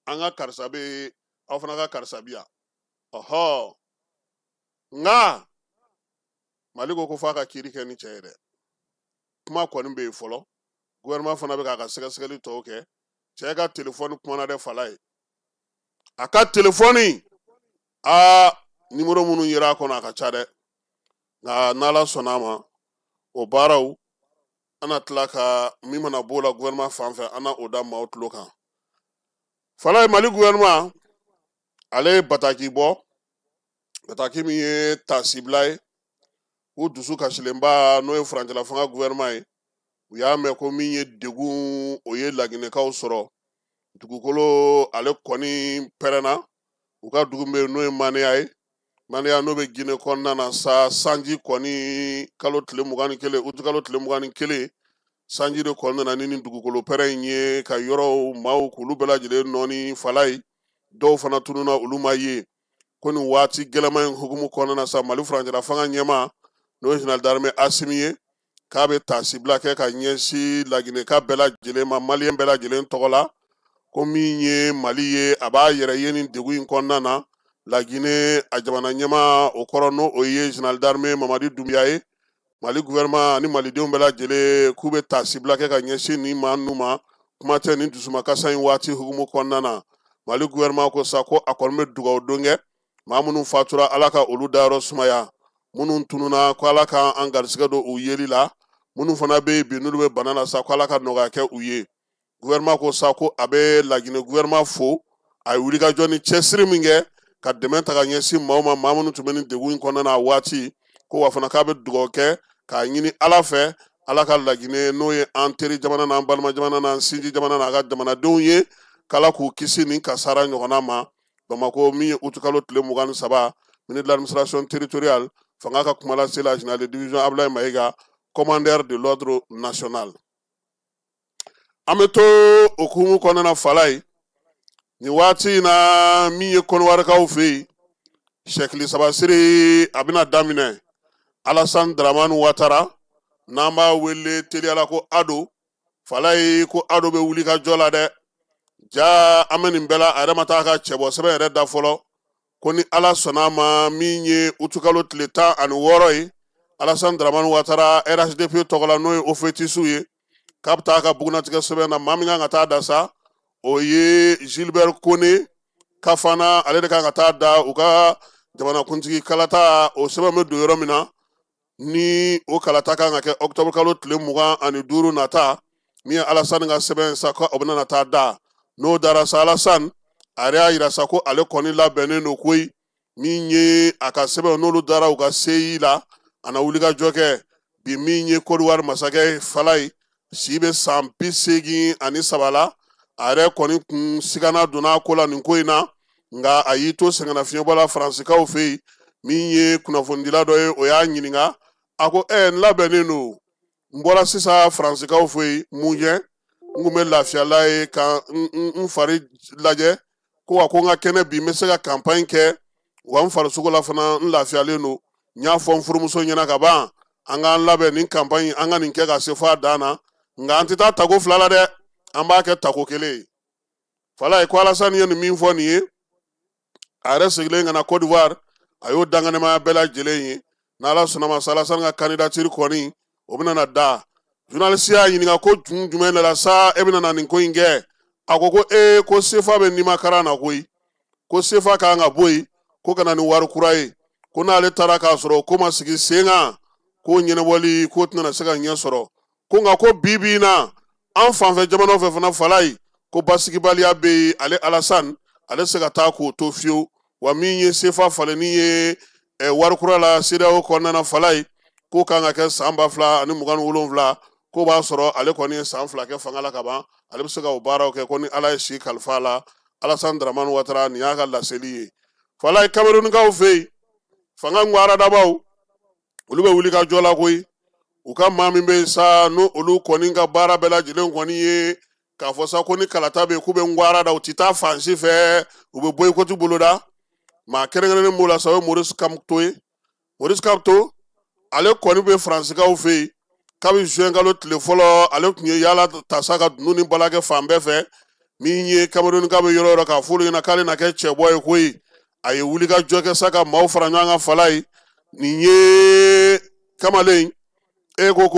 An ka karisa bɛ, aw fana ka karisa bi yan, ɔhɔ. Nka Mali ko ko f'a ka kiiri kɛ ni cɛ ye dɛ. Kuma kɔni bɛ yen fɔlɔ, gouvernement fana bɛ k'a ka sɛgɛsɛgɛli tɔw kɛ. Cɛ ka telefɔni kumana dɛ fala ye, a ka telefɔni aa nimoro minnu yera a kɔnɔ a ka ca dɛ. Nka n'Ala sɔnna a ma, o baaraw an na tila ka min mana b'o la gouvernement fan fɛ, an na o da maaw tulo kan fala ye. Mali gouvernement ale ye bataki bɔ, bataki min ye taasibila ye, u dusu kasilenba, n'o ye furancɛla fanga gouvernement ye. U y'a mɛn ko min ye degun o ye Laginɛkaw sɔrɔ, dugukolo ale kɔni pɛrɛnna u ka dugu bɛ yen n'o ye Maniya ye, Maniya n'o bɛ Ginɛ kɔnɔna na sa. Sanji kɔni kalo tile 21, uti kalo tile 21, sanji de kɔni nana ni nin dugukolo pɛrɛn in ye ka yɔrɔw maaw k'olu bɛɛ lajɛlen nɔɔni fala ye, dɔw fana tununna, olu ma ye. Ko nin waati gɛlɛman in hukumu kɔnɔna na sa, Mali furancɛla fanga ɲɛmaa, n'o ye général d'armée Asimi ye, k'a bɛ taasibila kɛ ka ɲɛsin Laginɛka bɛɛ lajɛlen ma, Maliyɛn bɛɛ lajɛlen tɔgɔ la, ko min ye Mali ye, a b'a yɛrɛ ye nin degun in kɔnɔna na. Laginɛ a jamana ɲɛmaa o kɔrɔ, n'o o ye général d'armée Mamadi Doumbouya ye, Mali gouvernement ani malidenw bɛɛ lajɛlen k'u bɛ taasibila kɛ ka ɲɛsin nin maa ninnu ma. Kuma tɛ, nin dusumakasa in waati hukumu kɔnɔna na, Mali gouvernement ko sa ko a kɔni bɛ dugawu don kɛ maa minnu fatura, Ala ka olu dayɔrɔ sumaya, minnu tununa, ko Ala ka an garisɛgɛ don u yeli la, minnu fana bɛ yen bi n'olu bɛ bana la sa, ko Ala ka nɔgɔya kɛ u ye. Gouvernement ko sa ko a bɛ Laginɛ gouvernement fo, a ye wulikajɔ ni cɛsiri min kɛ ka dɛmɛ ta ka ɲɛsin maaw ma, maa minnu tun bɛ nin degun in kɔnɔna na a waati, ko wa fana k'a bɛ dugawu kɛ k'a ɲini Ala fɛ, Ala ka Laginɛ n'o ye an teri jamana n'an balima jamana n'an sinji jamana n'a ka jamanadenw ye, k'Ala k'u kisi nin kasara ɲɔgɔnna ma. Bamakɔ min ye utukalo tile 23, ministre de l'administration territoriale, fanga ka kumalasela général de division Abdoulaye Maïga, commandeur de l'ordre national. An bɛ to o hukumu kɔnɔna na Falaye, nin waati in na min ye Kɔnɔwarikaw fɛ yen, sɛkili sabasiri a bɛna daminɛ. Alassane Dramane Ouattara, n'an b'a wele teliya la ko Ado, Falaye ko Ado bɛ wuli ka jɔ la dɛ. Ja an bɛ nin bɛɛ la, a yɛrɛ ma taa ka cɛbɔ sɛbɛn yɛrɛ da fɔlɔ. Ko ni Ala sɔnna a ma, min ye utukalo tile 16 ye, Alassane Dramane Ouattara RHDP tɔgɔ la, n'o ye ofetisiw ye, k'a bɛ taa ka bugunatigɛ sɛbɛn na. Maa min kan ka taa da sa, o ye Gilbert Kone Kafana, ale de kan ka taa da u ka jamanakuntigi kalata. O sɛbɛn bɛ don yɔrɔ min na, ni o kalata kan ka kɛ octobre kalo tile 25 nata, min ye Alassane ka sɛbɛn sa, ko o bɛna taa da. N'o dara sa, Alassane a yɛrɛ y'a yira sa ko ale kɔni labɛnnen don koyi. Min ye a ka sɛbɛn, n'olu dara u ka CI la, a na wuli ka jɔ kɛ bi. Min ye Côte d'Ivoire masakɛ Falaye, si bɛ san 83 la, a yɛrɛ kɔni kun sigana donna a ko la nin ko in na, nka a y'i to sɛgɛnnafiɲɛbɔ la Faransikaw fɛ yen. Min ye kunnafonidila dɔ ye, o y'a ɲininka, a ko n labɛnnen don, n bɔra sisan Faransikaw fɛ yen, mun kɛ n kun bɛ lafiyala ye ka n fari lajɛ, ko wa ko n ka kɛnɛ bi, n bɛ se ka campagne kɛ, wa n farisogo la fana n lafiyalen don. N y'a fɔ n furumuso ɲɛna ka ban, an k'an labɛn nin campagne, an ka nin kɛ ka se fo a dan na, nka an tɛ taa tako fila la dɛ, an b'a kɛ tako kelen ye. Falaye ko Alassane ye nin min fɔ nin ye, a yɛrɛ seginnen ka na Côte d'Ivoire, a y'o danganɛmaya bɛɛ lajɛlen ye. N'Ala sɔnna ma sa, Alassane ka candidature kɔni o bɛna na da. Journaliste y'a ɲininka ko jun jumɛn de la sa e bɛna na nin ko in kɛ? A ko ko CFA bɛ nimakaran na koyi, ko CFA kan ka bɔ yen, ko ka na ni wari kura ye, ko n'ale taara k'a sɔrɔ ko ma sigi sen kan, ko ɲɛnabɔli ko tɛna se ka ɲɛ sɔrɔ. Ko nka ko bi bi in na an fanfɛ jamanaw fɛ fana, Falaye ko basigibaliya bɛ yen, ale Alassane ale se ka taa k'o to fiyewu. Wa min ye CFA falenni ye wari kura la CEDEAO kɔnɔna na, Falaye ko kan ka kɛ san 2027, ko b'a sɔrɔ ale kɔni ye san 2 kɛ fanga la ka ban, ale bɛ se ka o baaraw kɛ, ko ni Ala ye si kalifa a la. Alassane Dramane Ouattara, nin y'a ka laseli ye. Falaye Camerounkaw fɛ yen, fanga ŋwaradabaw olu bɛ wuli ka jɔ la koyi. U ka maa min bɛ yen sa, n'o olu kɔni ka baara bɛɛ lajɛlen kɔni ye k'a fɔ sa ko ni kalata bɛ yen k'u bɛ ŋwara da, u tɛ taa fan si fɛ, u bɛ boycott boloda. Maa kɛrɛnkɛrɛnnen b'o la sa, o ye Maurice Kamto ye. Maurice Kamto ale kɔni bɛ Faransikaw fɛ yen kabi juin kalo tile fɔlɔ, ale tun ye yaala ta sa ka dunun ni bala kɛ fan bɛɛ fɛ. Min ye Camerounka bɛ yɔrɔ o yɔrɔ k'a f'olu ɲɛna k'ale na kɛ cɛbɔ ye koyi. A ye wuli ka jɔ kɛ sa ka maaw fara ɲɔgɔn kan. Falaye nin ye kamalen e ko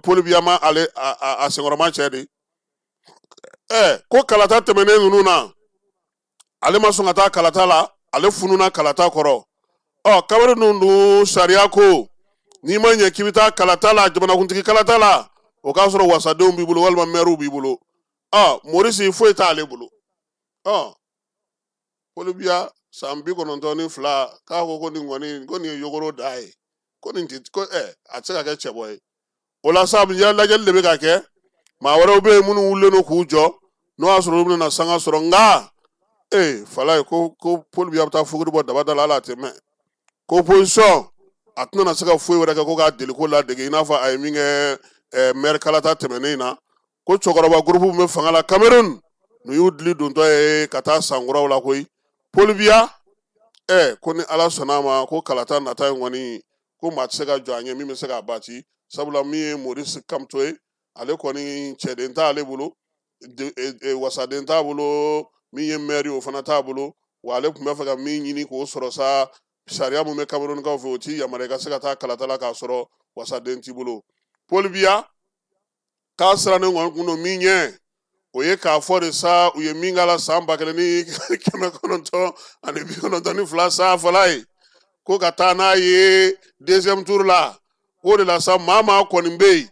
Paul Biya ma ale a senkɔrɔma cɛ de. Ko kalata tɛmɛnen ninnu na, ale ma sɔn ka taa kalata la, ale fununa kalata kɔrɔ. Cameroun ninnu dun sariya ko n'i ma ɲɛ k'i bɛ taa kalata la, jamanakuntigi kalata la, o k'a sɔrɔ wasadenw b'i bolo walima mɛriw b'i bolo. Maurice foyi t'ale bolo. Paul Biya san 92, k'a ko nin kɔni ko nin ye yogoro da ye, ko nin tɛ ko a tɛ se ka kɛ cɛbɔ ye. O la sa, lajɛli de bɛ ka kɛ. Maa wɛrɛw bɛ yen minnu wulilen don k'u jɔ, n'o y'a sɔrɔ olu bɛna sanga sɔrɔ. Nka Falaye ko Paul Biya bɛ taa fuguri bɔ daba da la, hali a tɛ mɛn. Ko opposition a tɛna se ka foyi wɛrɛ kɛ ko k'a deli ko ladege, i n'a fɔ a ye min kɛ maire kalata tɛmɛnen in na. Ko cɛkɔrɔba groupe min bɛ fanga la Cameroun, n'u y'u dili dontɔ ye ka taa sankuraw la koyi. Paul Biya ko ni Ala sɔnna a ma, ko kalata nata in kɔni ko maa tɛ se ka jɔ a ɲɛ min bɛ se k'a bati, sabula min ye Maurice Kamto ye, ale kɔni cɛden t'ale bolo, wasaden t'a bolo, min ye maire o fana t'a bolo. Wa ale tun bɛ fɛ ka min ɲini k'o sɔrɔ sa, sariya min bɛ Camerounkaw fɛ, o t'i yamaruya i ka se ka taa kalata la k'a sɔrɔ wasaden t'i bolo. Paul Biya k'a sirannen kɔni kun don min ɲɛ, o ye k'a fɔ de sa, u ye min k'a la san 1992 sa, Falaye ko ka taa n'a ye deuxième tour la. K'o de la sa, maa kɔni bɛ yen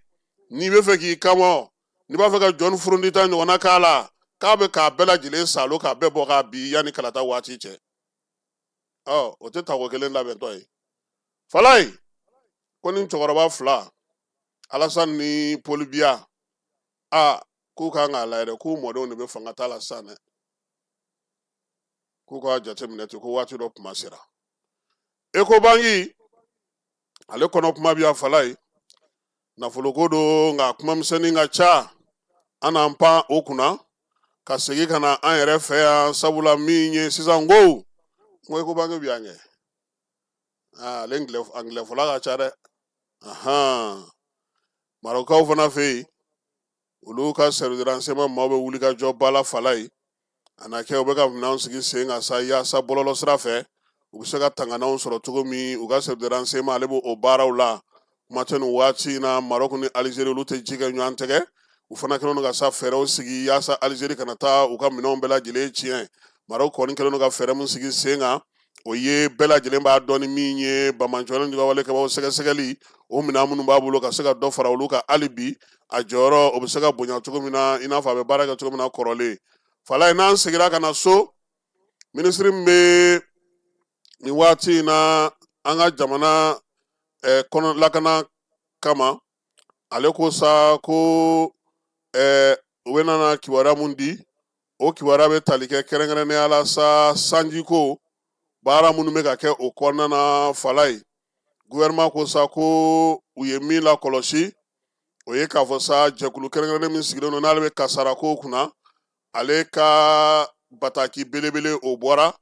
n'i bɛ fɛ k'i kamɔ, n'i b'a fɛ ka John Furundita ɲɔgɔnna k'a la, k'a bɛ k'a bɛɛ lajɛlen salo k'a bɛɛ bɔ k'a bi yanni kalata waati cɛ. O tɛ tako kelen labɛntɔ ye. Falaye ko ni cɛkɔrɔba fila Alassane ni Paul Biya a k'u kan k'a lajɛ dɛ, k'u mɔdenw de bɛ fanga ta la sisan dɛ, k'u k'a jateminɛ ten ko waati dɔ kuma sera. Ecobank ale kɔnɔ kuma bi yan Falaye, nafoloko don nka kuma misɛnnin ka ca, an n'an pan o kunna ka segin ka na an yɛrɛ fɛ yan, sabula min ye sisan ko n ko Ecobank bi yan kɛ, ale angilɛ fɔla ka ca dɛ. Marɔkaw fana fɛ yen, olu ka service de renseignement maaw bɛ wuli ka jɔ ba la Falaye, a na kɛ u bɛ ka minɛnw sigi sen kan sa yaasa bɔlɔlɔ sira fɛ u bɛ se ka tangananw sɔrɔ cogo min. U ka service de renseignement ale b'o baaraw la. Kuma tɛ nin waati in na, Maroc ni Algérie olu tɛ ji kɛ ɲɔgɔn tɛgɛ, u fana kɛlen don ka sa fɛɛrɛw sigi yaasa Algérie kana taa u ka minɛnw bɛɛ lajɛlen tiɲɛ. Maroc kɔni kɛlen don ka fɛɛrɛ min sigi sen kan, o ye bɛɛ lajɛlen b'a dɔn ni min ye banbaanciwale ni wale kɛbaaw sɛgɛsɛgɛli, o minɛn minnu b'a bolo ka se ka dɔ fara olu kan hali bi, a jɔyɔrɔ o bɛ se ka bonya cogo min na, i n'a fɔ a bɛ baara kɛ cogo min na kɔrɔlen. Falaye, n'an seginna ka na so, minisiri min bɛ nin waati in na an ka jamana kɔnɔ lakana kama, ale ko sa ko u bɛna na kibaruya mun di, o kibaruya bɛ tali kɛ kɛrɛnkɛrɛnnenya la sa sanjiko baara minnu bɛ ka kɛ o kɔnɔna na. Falaye, gouvernement ko sa ko u ye min lakɔlɔsi, o ye k'a fɔ sa jɛkulu kɛrɛnkɛrɛnnen min sigilen don n'ale bɛ kasara ko kunna, ale ka bataki belebele o bɔra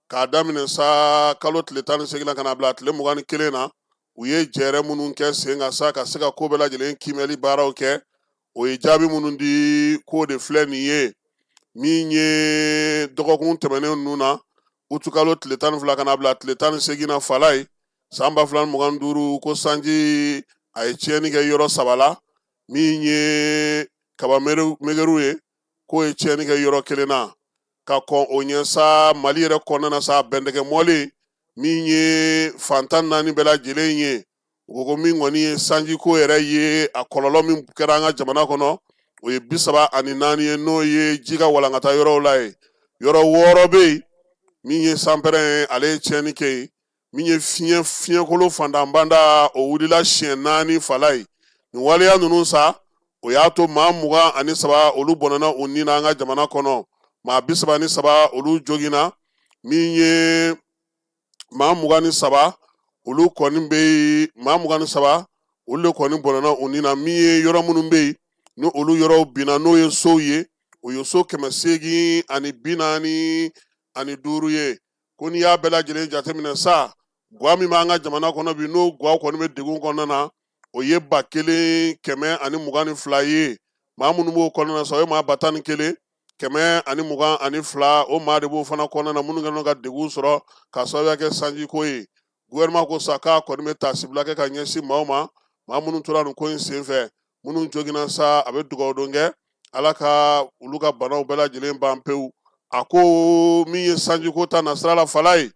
k'a daminɛ sa kalo tile 18 na ka na bila tile 21 na. U ye jɛrɛ minnu kɛ sen kan sa ka se ka ko bɛɛ lajɛlen kiimɛli baaraw kɛ, o ye jaabi minnu di k'o de filɛ nin ye. Min ye dɔgɔkun tɛmɛnen ninnu na, utukalo tile 12 ka na bila tile 18 na Falaye, san 2025, ko sanji a ye tiɲɛni kɛ yɔrɔ 3 la. Min ye kaba megeru ye, k'o ye tiɲɛni kɛ yɔrɔ 1 na. Ka kɔn o ɲɛ sa Mali yɛrɛ kɔnɔna na sa, bɛndɛgɛ mɔlen min ye fan 14 bɛɛ lajɛlen ye, u ko min kɔni ye sanjiko yɛrɛ ye, a kɔlɔlɔ min kɛra an ka jamana kɔnɔ, o ye 34 ye, n'o ye ji ka walankata yɔrɔw la ye. Yɔrɔ 6 bɛ yen, min ye sanpɛrɛn ye, ale ye tiɲɛni kɛ yen. Min ye fiɲɛkolo fantanbanda, o wulila siɲɛ 4 Falaye. Nin waleya ninnu sa, o y'a to maa 23 olu bɔnɛna u ni na an ka jamana kɔnɔ, maa 33 olu joginna. Min ye maa 23 olu kɔni bɛ yen, maa 23 olu de kɔni bɔnɛna u ni na. Min ye yɔrɔ minnu bɛ yen ni olu yɔrɔw binna, n'o ye sow ye, o ye so 845 ye. Ko n'i y'a bɛɛ lajɛlen jateminɛ sa, guwa min b'an ka jamana kɔnɔ bi, n'o guwa kɔni bɛ degun kɔnɔna na, o ye 1122 ye. Maa minnu b'o kɔnɔna na sa, o ye maa 11 122, o maa de b'o fana kɔnɔna na, minnu kɛlen don ka degun sɔrɔ k'a sababuya kɛ sanjiko ye. Gouvernement ko sa k'a kɔni bɛ taasibila kɛ ka ɲɛsin maaw ma, maa minnu tora nin ko in senfɛ, minnu joginna sa, a bɛ dugawudon kɛ Ala ka olu ka banaw bɛɛ lajɛlen ban pewu. A ko min ye sanjiko ta nasira la Falaye,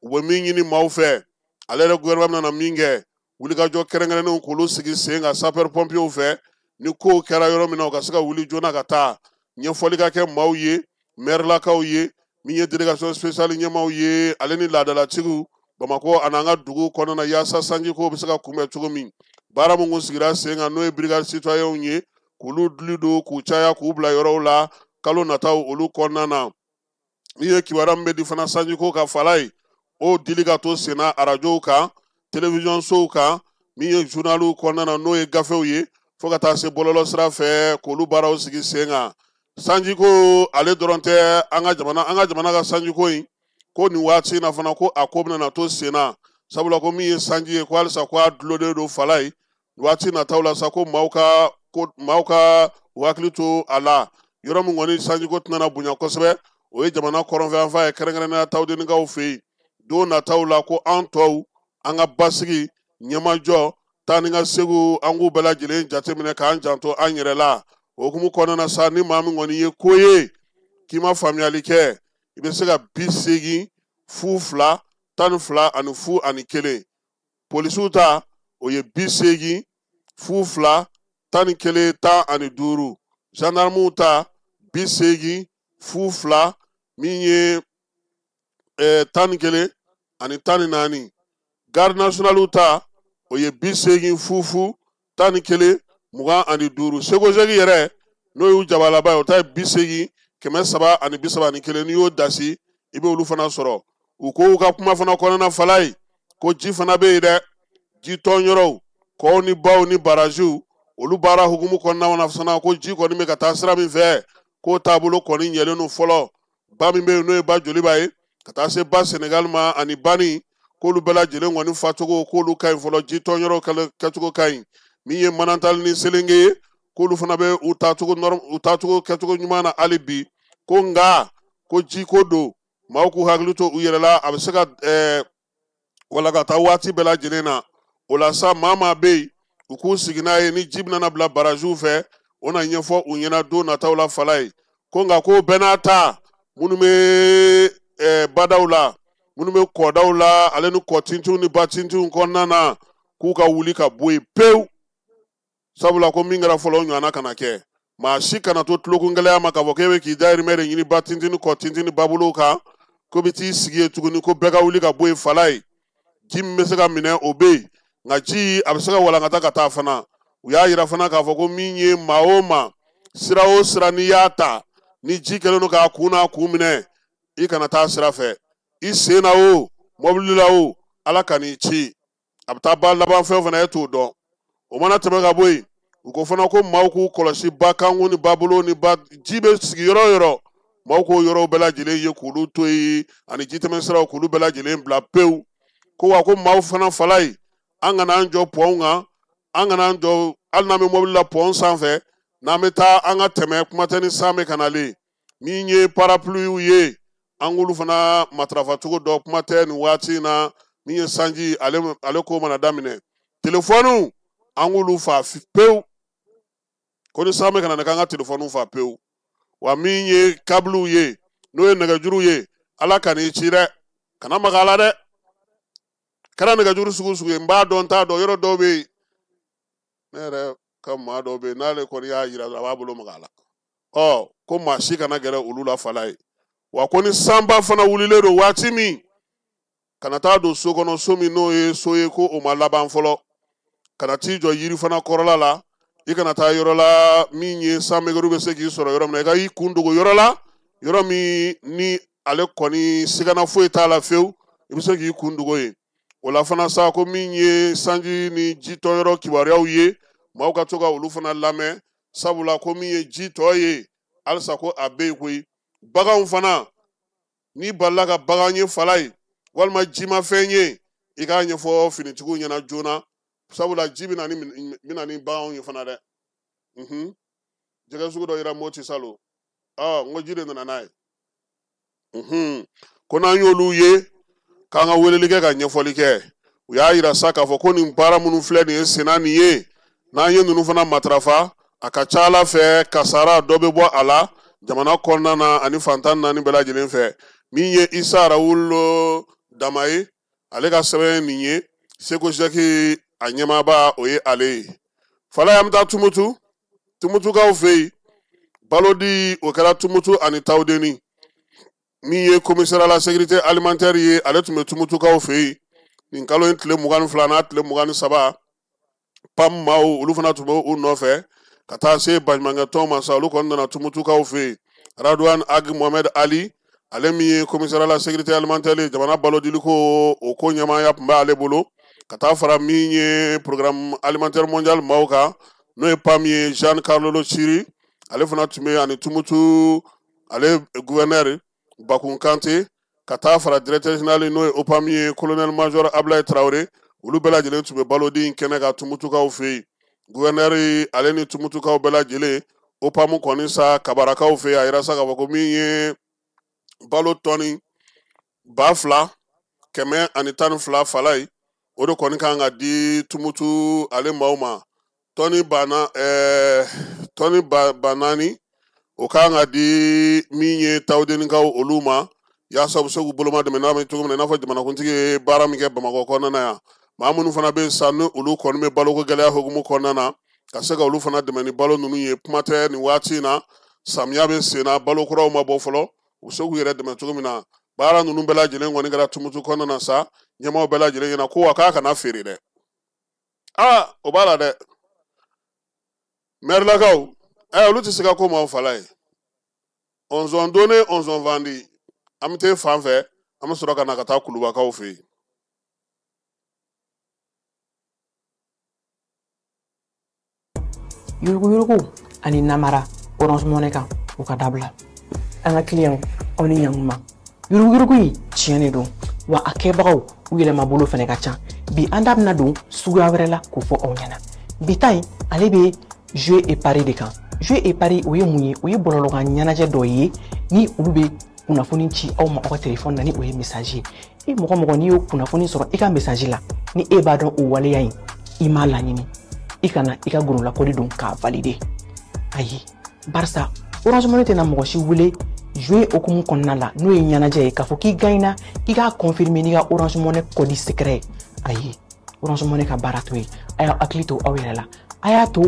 u bɛ min ɲini maaw fɛ, ale yɛrɛ gouvernement bɛna min kɛ, wulikajɔ kɛrɛnkɛrɛnnenw k'olu sigi sen kan sapeur pompiers fɛ, ni kow kɛra yɔrɔ min na, u ka se ka wuli joona ka taa ɲɛfɔli ka kɛ maaw ye, maire-lakaw ye, min ye délégation spéciale ɲɛmaaw ye, ale ni laadalatigiw Bamakɔ ani an ka dugu kɔnɔna na, yaasa sanjiko bɛ se ka kunbɛn cogo min. Baara min kun sigira sen kan, n'o ye brigade citoyenw ye, k'olu dili don k'u caya k'u bila yɔrɔw la kalo nataw olu kɔnɔna na. Min ye kibaruya min bɛ di fana sanjiko ka Falaye, o dili ka to senna arajow kan, télévision sow kan, min ye journaliw kɔnɔna na, n'o ye gafew ye, fo ka taa se bɔlɔlɔ sira fɛ k'olu baaraw sigi sen kan. Sanjiko ale dɔrɔn tɛ an ka jamana ka sanjiko in ko nin waati in na fana, ko a ko bɛna to sen na, sabula ko min ye sanji ye, ko halisa ko a dulonnen don Falaye. Waati nataw la sa, ko maaw ka u hakili to a la. Yɔrɔ min kɔni sanjiko tɛna bonya kosɛbɛ, o ye jamana kɔrɔnfɛyanfan ye, kɛrɛnkɛrɛnnenya Tawudenikaw fɛ yen. Don nataw la, ko an tɔw an ka basigi, ɲɛmajɔ, taa ni ka segu, an k'u bɛɛ lajɛlen jateminɛ k'an janto an yɛrɛ la. O hukumu kɔnɔna na sa, ni maa min kɔni ye ko ye k'i ma faamuyali kɛ, i bɛ se ka 80 02 12 ani 0 ani 1. Polisiw ta o ye 80 02 11 15. Gendarmew ta 80 02 min ye 11 ani 14. Garde nationale ta o ye 80 00 11 25. Seko-Jɛki yɛrɛ n'o y'u jabalaba ye, o ta ye 80 331. N'i y'o dasi i bɛ olu fana sɔrɔ. U ko u ka kuma fana kɔnɔna fala ye ko ji fana bɛ yen dɛ, ji tɔn yɔrɔw, kɔw ni baw ni baraziw, olu baara hukumu kɔnɔna na fana, ko ji kɔni bɛ ka taa sira min fɛ, k'o taabolo kɔni ɲɛlen don fɔlɔ. Ba min bɛ yen n'o ye ba Joliba ye ka taa se ba Senegal ma ani bani, k'olu bɛɛ lajɛlen kɔni facogo k'olu ka ɲi fɔlɔ, ji tɔn yɔrɔw kɛcogo ka ɲi. Min ye Manantali ni Selenge ye, k'olu fana bɛ u taacogo u taacogo kɛcogo ɲuman na hali bi. Ko nka ko ji ko don, maaw k'u hakili to u yɛrɛ la, a bɛ se ka wala ka taa waati bɛɛ lajɛlen na. O la sa, maa maa bɛ yen, u k'u sigi n'a ye ni ji bɛna bila baraziw fɛ, o na ɲɛfɔ u ɲɛna don nataw la fala ye. Ko nka ko bɛɛ n'a ta, minnu bɛ badaw la, minnu bɛ kɔdaw la, ale ni kɔtintinw ni batintinw kɔnɔna na, k'u ka wuli ka bɔ yen pewu. Sabula ko min kɛra fɔlɔ, o ɲɔgɔnna kana kɛ. Maa si kana to tulokungɛlɛya ma k'a fɔ k'e bɛ k'i dayirimɛ de ɲini batintin ni kɔtintin ni babolow kan, ko bɛ t'i sigi yen tuguni, ko bɛɛ ka wuli ka bɔ yen fala ye. Ji min bɛ se ka minɛ o bɛ yen, nka ji a bɛ se ka walankata ka taa fana. U y'a yira fana k'a fɔ ko min ye maa o maa, sira o sira n'i y'a ta, ni ji kɛlen don k'a kun n'a kun minɛ, i kana taa sira fɛ, i sen na o, mɔbili la o, Ala ka n'i ci, a bɛ taa ba laban fɛn fana, e t'o dɔn. O mana tɛmɛ ka bɔ yen, u ko fana ko maaw k'u kɔlɔsi ba kankun ni babolo ni ba ji bɛ sigi yɔrɔ o yɔrɔ, maaw k'o yɔrɔw bɛɛ lajɛlen ye k'olu to yen, ani jitɛmɛsiraw k'olu bɛɛ lajɛlen bila pewu. Ko wa ko maaw fana fala ye, an kana an jɔ pɔnw kan, an kana an jɔ hali n'an bɛ mɔbili la pɔn sanfɛ, n'an bɛ taa an ka tɛmɛ, kuma tɛ ni san bɛ ka nalen. Min ye parapluiw ye, an k'olu fana matarafa cogo dɔn, kuma tɛ nin waati in na min ye sanji ale ko mana daminɛ. Telefɔniw an k'olu fa pewu, ko ni san bɛ ka na k'an ka telefɔniw fa pewu. Wa min ye kabiliw ye, n'o ye nɛgɛjuru ye, Ala ka n'i ci dɛ, kana maga a la dɛ. Kɛra nɛgɛjuru sugu sugu ye, n b'a dɔn n t'a dɔn, yɔrɔ dɔw bɛ yen, ne yɛrɛ ka maa dɔw bɛ yen, n'ale kɔni y'a yira a b'a bolo maga a la. Ɔ ko maa si kana gɛrɛ olu la fala ye. Wa ko ni sanba fana wulilen don waati min, kana taa don so kɔnɔ, so min n'o ye so ye ko o ma laban fɔlɔ, kana t'i jɔ yiri fana kɔrɔla la, i kana taa yɔrɔ la min ye sanmɛgɛru bɛ se k'i sɔrɔ yɔrɔ min na, i ka i kun dogo yɔrɔ la, yɔrɔ min ni ale kɔni sigana foyi t'a la fewu, i bɛ se k'i kun dogo yen. O la fana sa, ko min ye sanji ni ji tɔnyɔrɔ kibaruyaw ye, maaw ka to ka olu fana lamɛn, sabula ko min ye ji tɔ ye halisa ko a bɛ yen koyi. Baganw fana, n'i balila ka bagan ye fala ye walima jimafɛn ye, i k'a ɲɛfɔ finitigiw ɲɛna joona, sabula ji bɛ na ni baganw ye fana dɛ. Jɛgɛ sugu dɔ yera Moti salo, n ko ji de nana n'a ye. Ko n'an y'olu ye, k'an ka weleli kɛ ka ɲɛfɔli kɛ. U y'a yira sa k'a fɔ ko nin baara minnu filɛ nin ye senna nin ye, n'an ye ninnu fana matarafa, a ka ca Ala fɛ kasara dɔ bɛ bɔ a la jamana kɔnɔna na ani fantan naani bɛɛ lajɛlen fɛ. Min ye Isa Rawulo Dama ye, ale ka sɛbɛn nin ye, Seko-Jɛki a ɲɛmaaba o ye ale ye. Fala, an bɛ taa Tumutu, Tumutukaw fɛ yen, balodi o kɛra Tumutu ani Tawudeni. Min ye commissaire à la sécurité alimentaire ye, ale tun bɛ Tumutukaw fɛ yen nin kalo in tile 22 n'a tile 23. PAM maaw olu fana tun bɛ u nɔfɛ ka taa se baɲumankɛ tɔn ma sa, olu kɔni nana Tumutukaw fɛ yen. Radouane Ag Mohamed Ali, ale min ye commissaire à la sécurité alimentaire ye, jamana balodili ko o ko ɲɛmaaya tun bɛ ale bolo, ka taa fara min ye programme alimentaire mondial maaw kan, n'o ye PAM ye, Jean Carlo Chiri, ale fana tun bɛ, ani Tumutu ale gouverneur Bakun Kante, ka taa fara directeur général n'o ye OPAM ye, colonel major Ablaye Traoré, olu bɛɛ lajɛlen tun bɛ balodi in kɛnɛ kan Tumutukaw fɛ yen. Gouverneur ale ni Tumutukaw bɛɛ lajɛlen, OPAM kɔni sa Kabarakaw fɛ yen, a yira sa k'a fɔ ko min ye balo tɔni 2112 fala ye, o de kɔni kan ka di Tumutu ale maaw ma. Tɔni tɔni 4000 o kan ka di min ye Tawudenikaw olu ma, yaasa u bɛ se k'u boloma dɛmɛ n'a bɛ cogo min na, i n'a fɔ jamanakuntigi ye baara min kɛ Bamakɔ kɔnɔna na yan. Maa minnu fana bɛ yen sa, ni olu kɔni bɛ baloko gɛlɛya hukumu kɔnɔna na, ka se ka olu fana dɛmɛ ni balo ninnu ye. Kuma tɛ nin waati in na, samiya bɛ sen na, balo kuraw ma bɔ fɔlɔ, u bɛ se k'u yɛrɛ dɛmɛ cogo min na. Baara ninnu bɛɛ lajɛlen kɔni kɛra Tumutu kɔnɔna na sa, ɲɛmaaw bɛɛ lajɛlen ɲɛna ko wa k'a kana feere dɛ. Aa, o b'a la dɛ. Mɛrilakaw olu tɛ se ka ko maaw fala ye. 11 donné 11 vendu. An bɛ taa fan fɛ, an bɛ sɔrɔ ka na ka taa Kulubakaw fɛ yen. Yuruguyurugu ani namara Orange Money kan, u ka dabila. An ka client, aw ni ɲankuma. Yuruguyurugu in tiɲɛ de don, wa a kɛbagaw u yɛlɛmabolo fɛnɛ ka ca. Bi an da bɛna don suguya wɛrɛ la k'o fɔ aw ɲɛna. Bi ta in, ale bɛ jeu et pari de kan. Jeu et pari, o ye mun ye? O ye bɔlɔlɔkan ɲɛnajɛ dɔ ye ni olu bɛ kunnafoni ci aw ma aw ka telefɔni na, ni o ye message ye. E mɔgɔ mɔgɔ, n'i y'o kunnafoni sɔrɔ i ka message la, ni e b'a dɔn o waleya in i m'a laɲini, i kana i ka gɔnɔlakɔli don k'a valider. Ayi, barisa Orange Money tɛna mɔgɔ si wele jouer hokumu kɔnɔna la, n'o ye ɲɛnajɛ ye, k'a fɔ k'i gagnera, k'i k'a confirmer n'i ka Orange Money code secret ye. Ayi, Orange Money ka baara t'o ye. A y'aw hakili to aw yɛrɛ la, a y'a to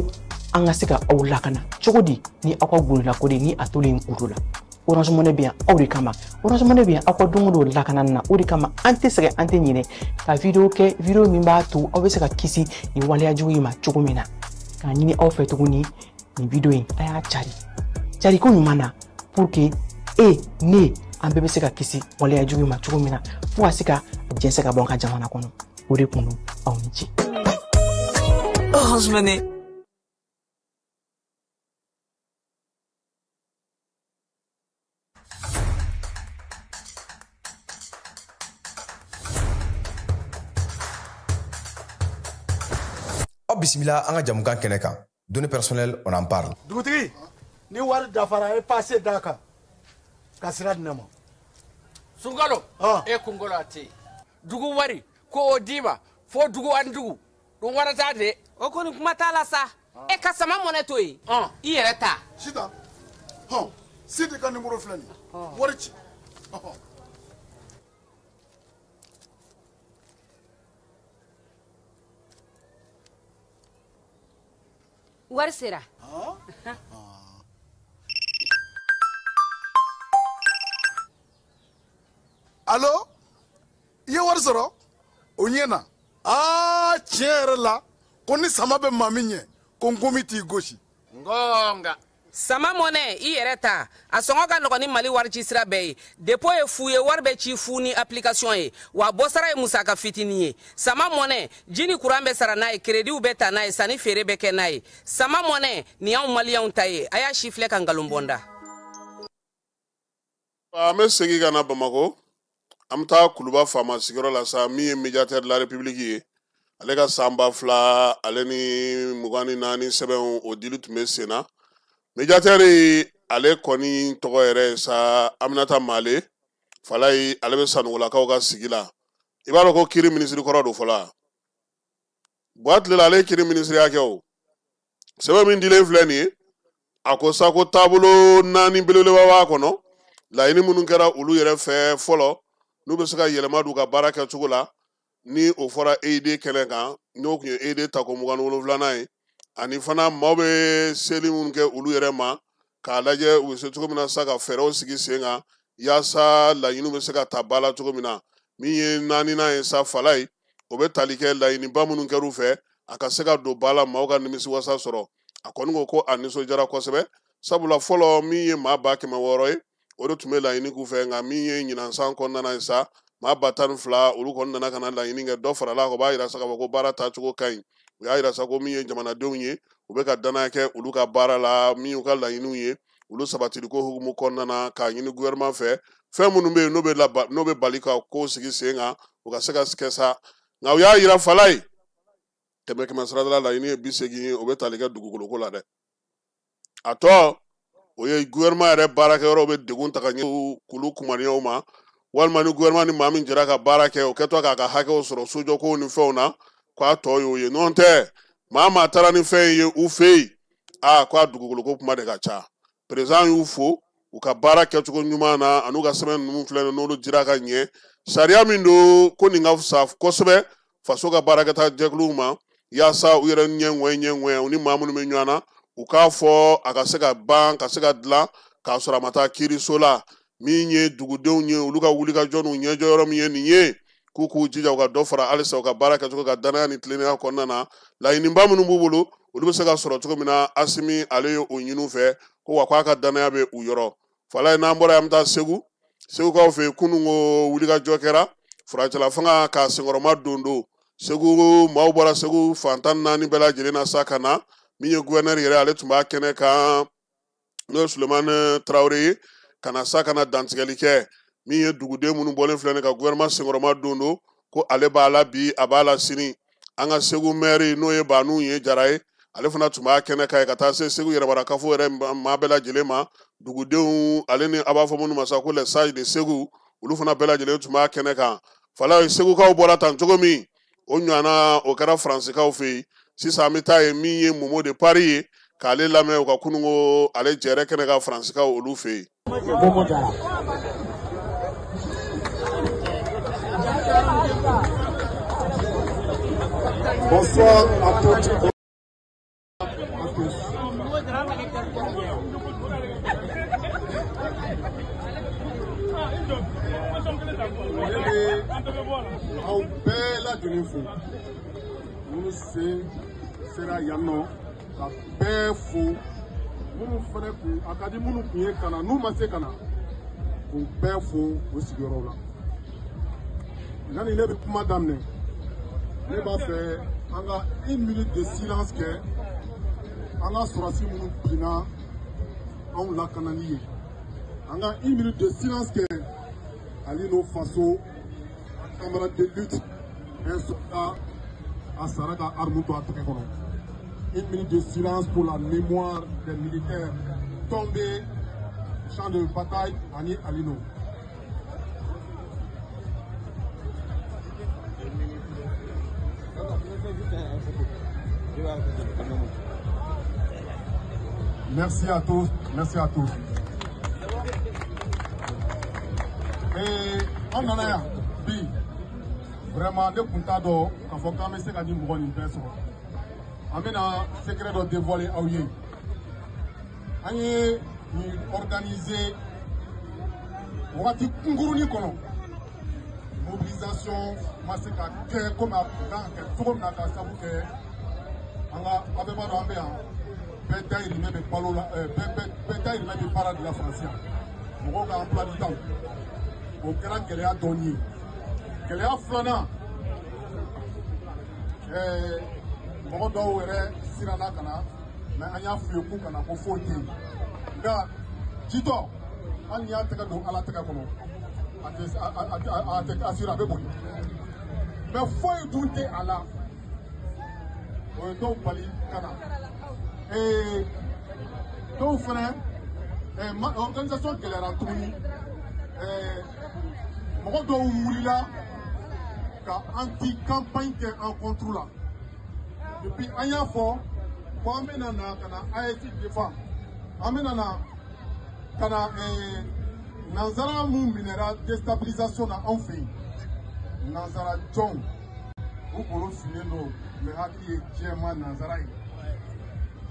an ka se ka aw lakana cogo di ni aw ka gɔnɔlakɔli ni a tolen kuru la. Orange Money bɛ yan aw de kama. Orange Money bɛ yan aw ka don o don lakanani na. O de kama an tɛ sɛgɛn, an tɛ ɲinɛ ka vidéo kɛ, vidéo min b'a to aw bɛ se ka kisi nin waleya jugu in ma cogo min na. K'a ɲini aw fɛ tuguni, nin vidéo in, a y'a cari cari ko ɲuman na, pour que e ne an bɛɛ bɛ se ka kisi waleya jugu in ma cogo min na, fo ka se ka jɛnsɛn ka bɔ an ka jamana kɔnɔ. O de kun don. Aw ni ce. Orange Money. Aw bisimila an ka jamukan kɛnɛ kan. Données personnelles, on en parle. Dugutigi, ni wari dafara, e passe d'a kan ka sira di ne ma. Sunkalo, e kunkolo a tɛ yen. Dugu wari ko o d'i ma fo dugu ani dugu dun wara t'a de. O kɔni, kuma t'a la sa. E ka Sama Mɔnɛ to yen, i yɛrɛ ta. Sitan hɔn, Sidi ka nimoro filɛ nin ye, wari ci. Ɔhɔn. Wari sera. Alo, i ye wari sɔrɔ o ɲɛ na. Aa, tiɲɛ yɛrɛ la, ko ni sama bɛ maa min ɲɛ, ko nkomi t'i gosi. Ngonga. Sama Mɔnɛ, i yɛrɛ ta, a sɔngɔ ka nɔgɔn ni Mali wari ci sira bɛɛ ye. Dépôt ye fu ye, wari bɛ ci fu ni application ye, wa bɔsara ye musaka fitinin ye. Sama Mɔnɛ, ji ni kuran bɛ sara n'a ye, créditw bɛ ta n'a ye, sanni feere bɛ kɛ n'a ye. Sama Mɔnɛ nin y'anw maliyɛnw ta ye. A y'a si filɛ ka nkalon bɔ n da. An bɛ segin ka na Bamakɔ, an bɛ taa Kuluba faama sigiyɔrɔ la sa. Min ye médiateur de la République ye, ale ka san 2024 sɛbɛnw, o dili tun bɛ sen na. Médiateur, ale kɔni tɔgɔ yɛrɛ ye sa Aminata Male Falayi. Ale bɛ Sanugolakaw ka sigi la. I b'a dɔn ko kiiri minisiri kɔrɔ don fɔlɔ buwa tile la, ale ye kiiri minisiriya kɛ. O sɛbɛn min dilen filɛ nin ye, a ko sa ko taabolo naani belebeleba b'a kɔnɔ. Laɲini minnu kɛra olu yɛrɛ fɛ fɔlɔ, n'u bɛ se ka yɛlɛma don u ka baara kɛcogo la, ni o fɔra EID kɛnɛ kan, n'o tun ye EID tako 27nan ye, ani fana maaw bɛ seli minnu kɛ olu yɛrɛ ma, k'a lajɛ u bɛ se cogo min na sa ka fɛɛrɛw sigi sen kan yaasa laɲiniw bɛ se ka ta ba la cogo min na. Min ye naaninan ye sa, fala ye, o bɛ tali kɛ laɲiniba minnu kɛr'u fɛ, a ka se ka don ba la, maaw ka nimisiwasa sɔrɔ. A kɔni ko ko a nisɔndiyara kosɛbɛ, sabula fɔlɔ min ye maa 600,000 ye, o de tun bɛ laɲini k'u fɛ, nka min ye ɲinan san kɔnɔna ye sa, maa 12,000, olu kɔni nana ka na laɲini kɛ. Dɔ farala kan, o b'a yira sa k'a fɔ ko baara taacogo ka ɲi. U y'a yira sa ko min ye jamanadenw ye, u bɛ ka danaya kɛ olu ka baara la, min y'u ka laɲiniw ye, olu sabatiliko hukumu kɔnɔna na, k'a ɲini gouvernement fɛ, fɛn minnu bɛ yen n'o bɛ bali ka ko sigi sen kan, u ka se ka kɛ sa. Nka u y'a yira fala ye, kɛmɛ kɛmɛ sarada la, laɲini ye 80 ye, o bɛ tali kɛ dugukoloko la dɛ. A tɔ, o ye gouvernement yɛrɛ baarakɛyɔrɔw bɛ degun ta ka ɲɛ k'olu kumaniyaw ma, walima ni gouvernement ni maa min jɛra ka baara kɛ, o kɛtɔ k'a ka hakɛw sɔrɔ sojɔkow ni fɛnw na, k'a tɔ y'o ye. N'o tɛ, maa maa taara ni fɛn ye u fɛ yen, aa, k'a dugukoloko kuma de ka ca. Président y'u fo u ka baara kɛcogo ɲuman na, an'u ka sɛbɛn ninnu filɛ nin, n'olu dira ka ɲɛ. Sariya min don ko nin ka fisa kosɛbɛ faso ka baarakɛta jɛkuluw ma, yaasa u yɛrɛ ɲɛ ŋɔɛ ɲɛ ŋɔɛ u ni maa minnu bɛ ɲɔgɔn na, u k'a fɔ a ka se ka ban, ka se ka dilan k'a sɔrɔ a ma taa kiiriso la. Min ye dugudenw ye, olu ka wulikajɔ n'u ɲɛjɔ yɔrɔ min ye nin ye, K'u k'u jija u ka dɔ fara halisa u ka baara kɛcogo ka danaya ni tilennenya kɔnɔna na, laɲiniba minnu b'u bolo olu bɛ se ka sɔrɔ cogo min na. Asimi ale ye o ɲini u fɛ ko wa k'a ka danaya bɛ u yɔrɔ. Falaye, n'an bɔra yen, an bɛ taa Segu. Segukaw fɛ yen, kunun ko wulikajɔ kɛra furancɛla fanga k'a senkɔrɔma don don. Segu maaw bɔra Segu fan 14 bɛɛ lajɛlen na sa ka na. Min ye gouverneur yɛrɛ, ale tun b'a kɛnɛ kan, n'o ye Sulemani Tarawele ye, ka na sa ka na dantigɛli kɛ. Min ye duguden minnu bɔlen filɛ nin ka gouvernement senkɔrɔma don don, ko ale b'a la bi, a b'a la sini. An ka Segu maire, n'o ye Banu ye Jara ye, ale fana tun b'a kɛnɛ kan ye, ka taa se Segu yɛrɛmarakafo yɛrɛ maa bɛɛ lajɛlen ma, dugudenw ale ni a b'a fɔ minnu ma sa ko les sages de Segu, olu fana bɛɛ lajɛlen tun b'a kɛnɛ kan. Falaye, Segukaw bɔra tan cogo min, o ɲɔgɔnna o kɛra Faransikaw fɛ yen. Sisan an bɛ taa yen, min ye Momo de Paris ye, k'ale lamɛn u ka kununko ale jɛrɛ kɛnɛ kan Faransikaw olu fɛ yen. Bonsoir à toutes et à tous. Ne bɛ aw bɛɛ lajɛlen fo, minnu sen sera yan nɔ, ka bɛɛ fo, minnu fana kun a ka di minnu kun ye ka na, n'u ma se ka na, k'u bɛɛ fo u sigiyɔrɔw la. Yanni ne bɛ kuma daminɛ, ne b'a fɛ an ka une minute de silence kɛ an ka sɔrɔdasi minnu binna anw lakanali ye. An ka une minute de silence kɛ Alino Faso, camarade de lutte, un soldat a sara ka arme to a tɛgɛ kɔnɔ. Une minute de silence pour la mémoire des militaires tombés champ de bataille ani Alino. Merci à tous, merci à tous. Et an nana yan bi, vraiment ne kun t'a dɔn k'a fɔ k'an bɛ se ka nin mɔgɔ nin bɛɛ sɔrɔ. An bɛna secret dɔ dévoiler aw ye. An ye nin organiser wagati kunkurunin kɔnɔ. Mobilisation ma se ka kɛ komi a kun kan ka kɛ cogo min na, k'a sabu kɛ an ka aw bɛɛ b'a dɔn an bɛ yan, bɛɛ dayirimɛ bɛ balo la, bɛɛ dayirimɛ bɛ baara de la Faransi yan. Mɔgɔw ka emploi du temps, o kɛra gɛlɛya dɔɔni ye. Gɛlɛya filanan, mɔgɔ dɔw yɛrɛ siranna ka na, mais an y'a f'u ye k'u kana, ko foyi tɛ yen. Nka jitɔ, hali n'i y'a tɛgɛ don Ala tɛgɛ kɔnɔ, a tɛ assuré, a bɛ boli. Mais foyi dun tɛ a la, o ye dɔw bali ka na. Dɔw fɛnɛ, organisation gɛlɛyara tuguni. Mɔgɔ dɔw wulila ka anti campagne kɛ an contre la. Depuis an y'a fɔ ko an bɛna na ka na AES défend, an bɛna na ka na nanzara mun minɛra déstabilisation na anw fɛ yen, nanzara jɔnw u bolo finnen don, mais hakili ye jɛman nanzara ye.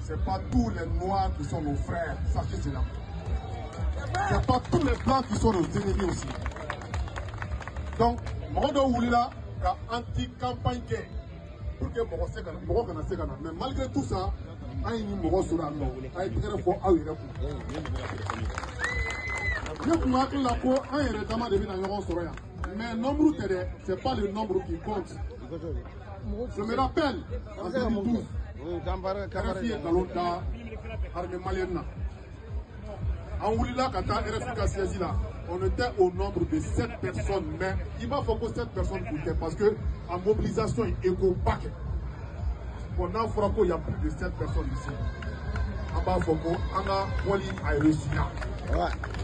C'est pas tous les noirs qui sont nos frères, sachez cela. C'est pas tous les blancs qui sont nos ennemis aussi. Donc mɔgɔ dɔw wulila ka anti-campagne kɛ pour que mɔgɔ kana se ka na. Mais malgré tout ça, an ye nin mɔgɔ sɔrɔ yan nɔ, a ye tɛgɛrɛ fɔ aw yɛrɛ kun. Ne kun hakili la ko an yɛrɛ dama de bɛna ɲɔgɔn sɔrɔ yan, mais nombre tɛ dɛ, c'est pas le nombre qui compte. Je me rappelle en 2012, RFI ye nkalon da armée malienne na. An wulila ka taa RFI ka siège la, on était au nombre de 7 personnes, mais i b'a fɔ ko 7 personnes tun tɛ, parce que en mobilisation ye écho ba kɛ. Bon, n'a fɔra ko y a plus de 7 personnes ici, an b'a fɔ ko an ka bɔli a réussi.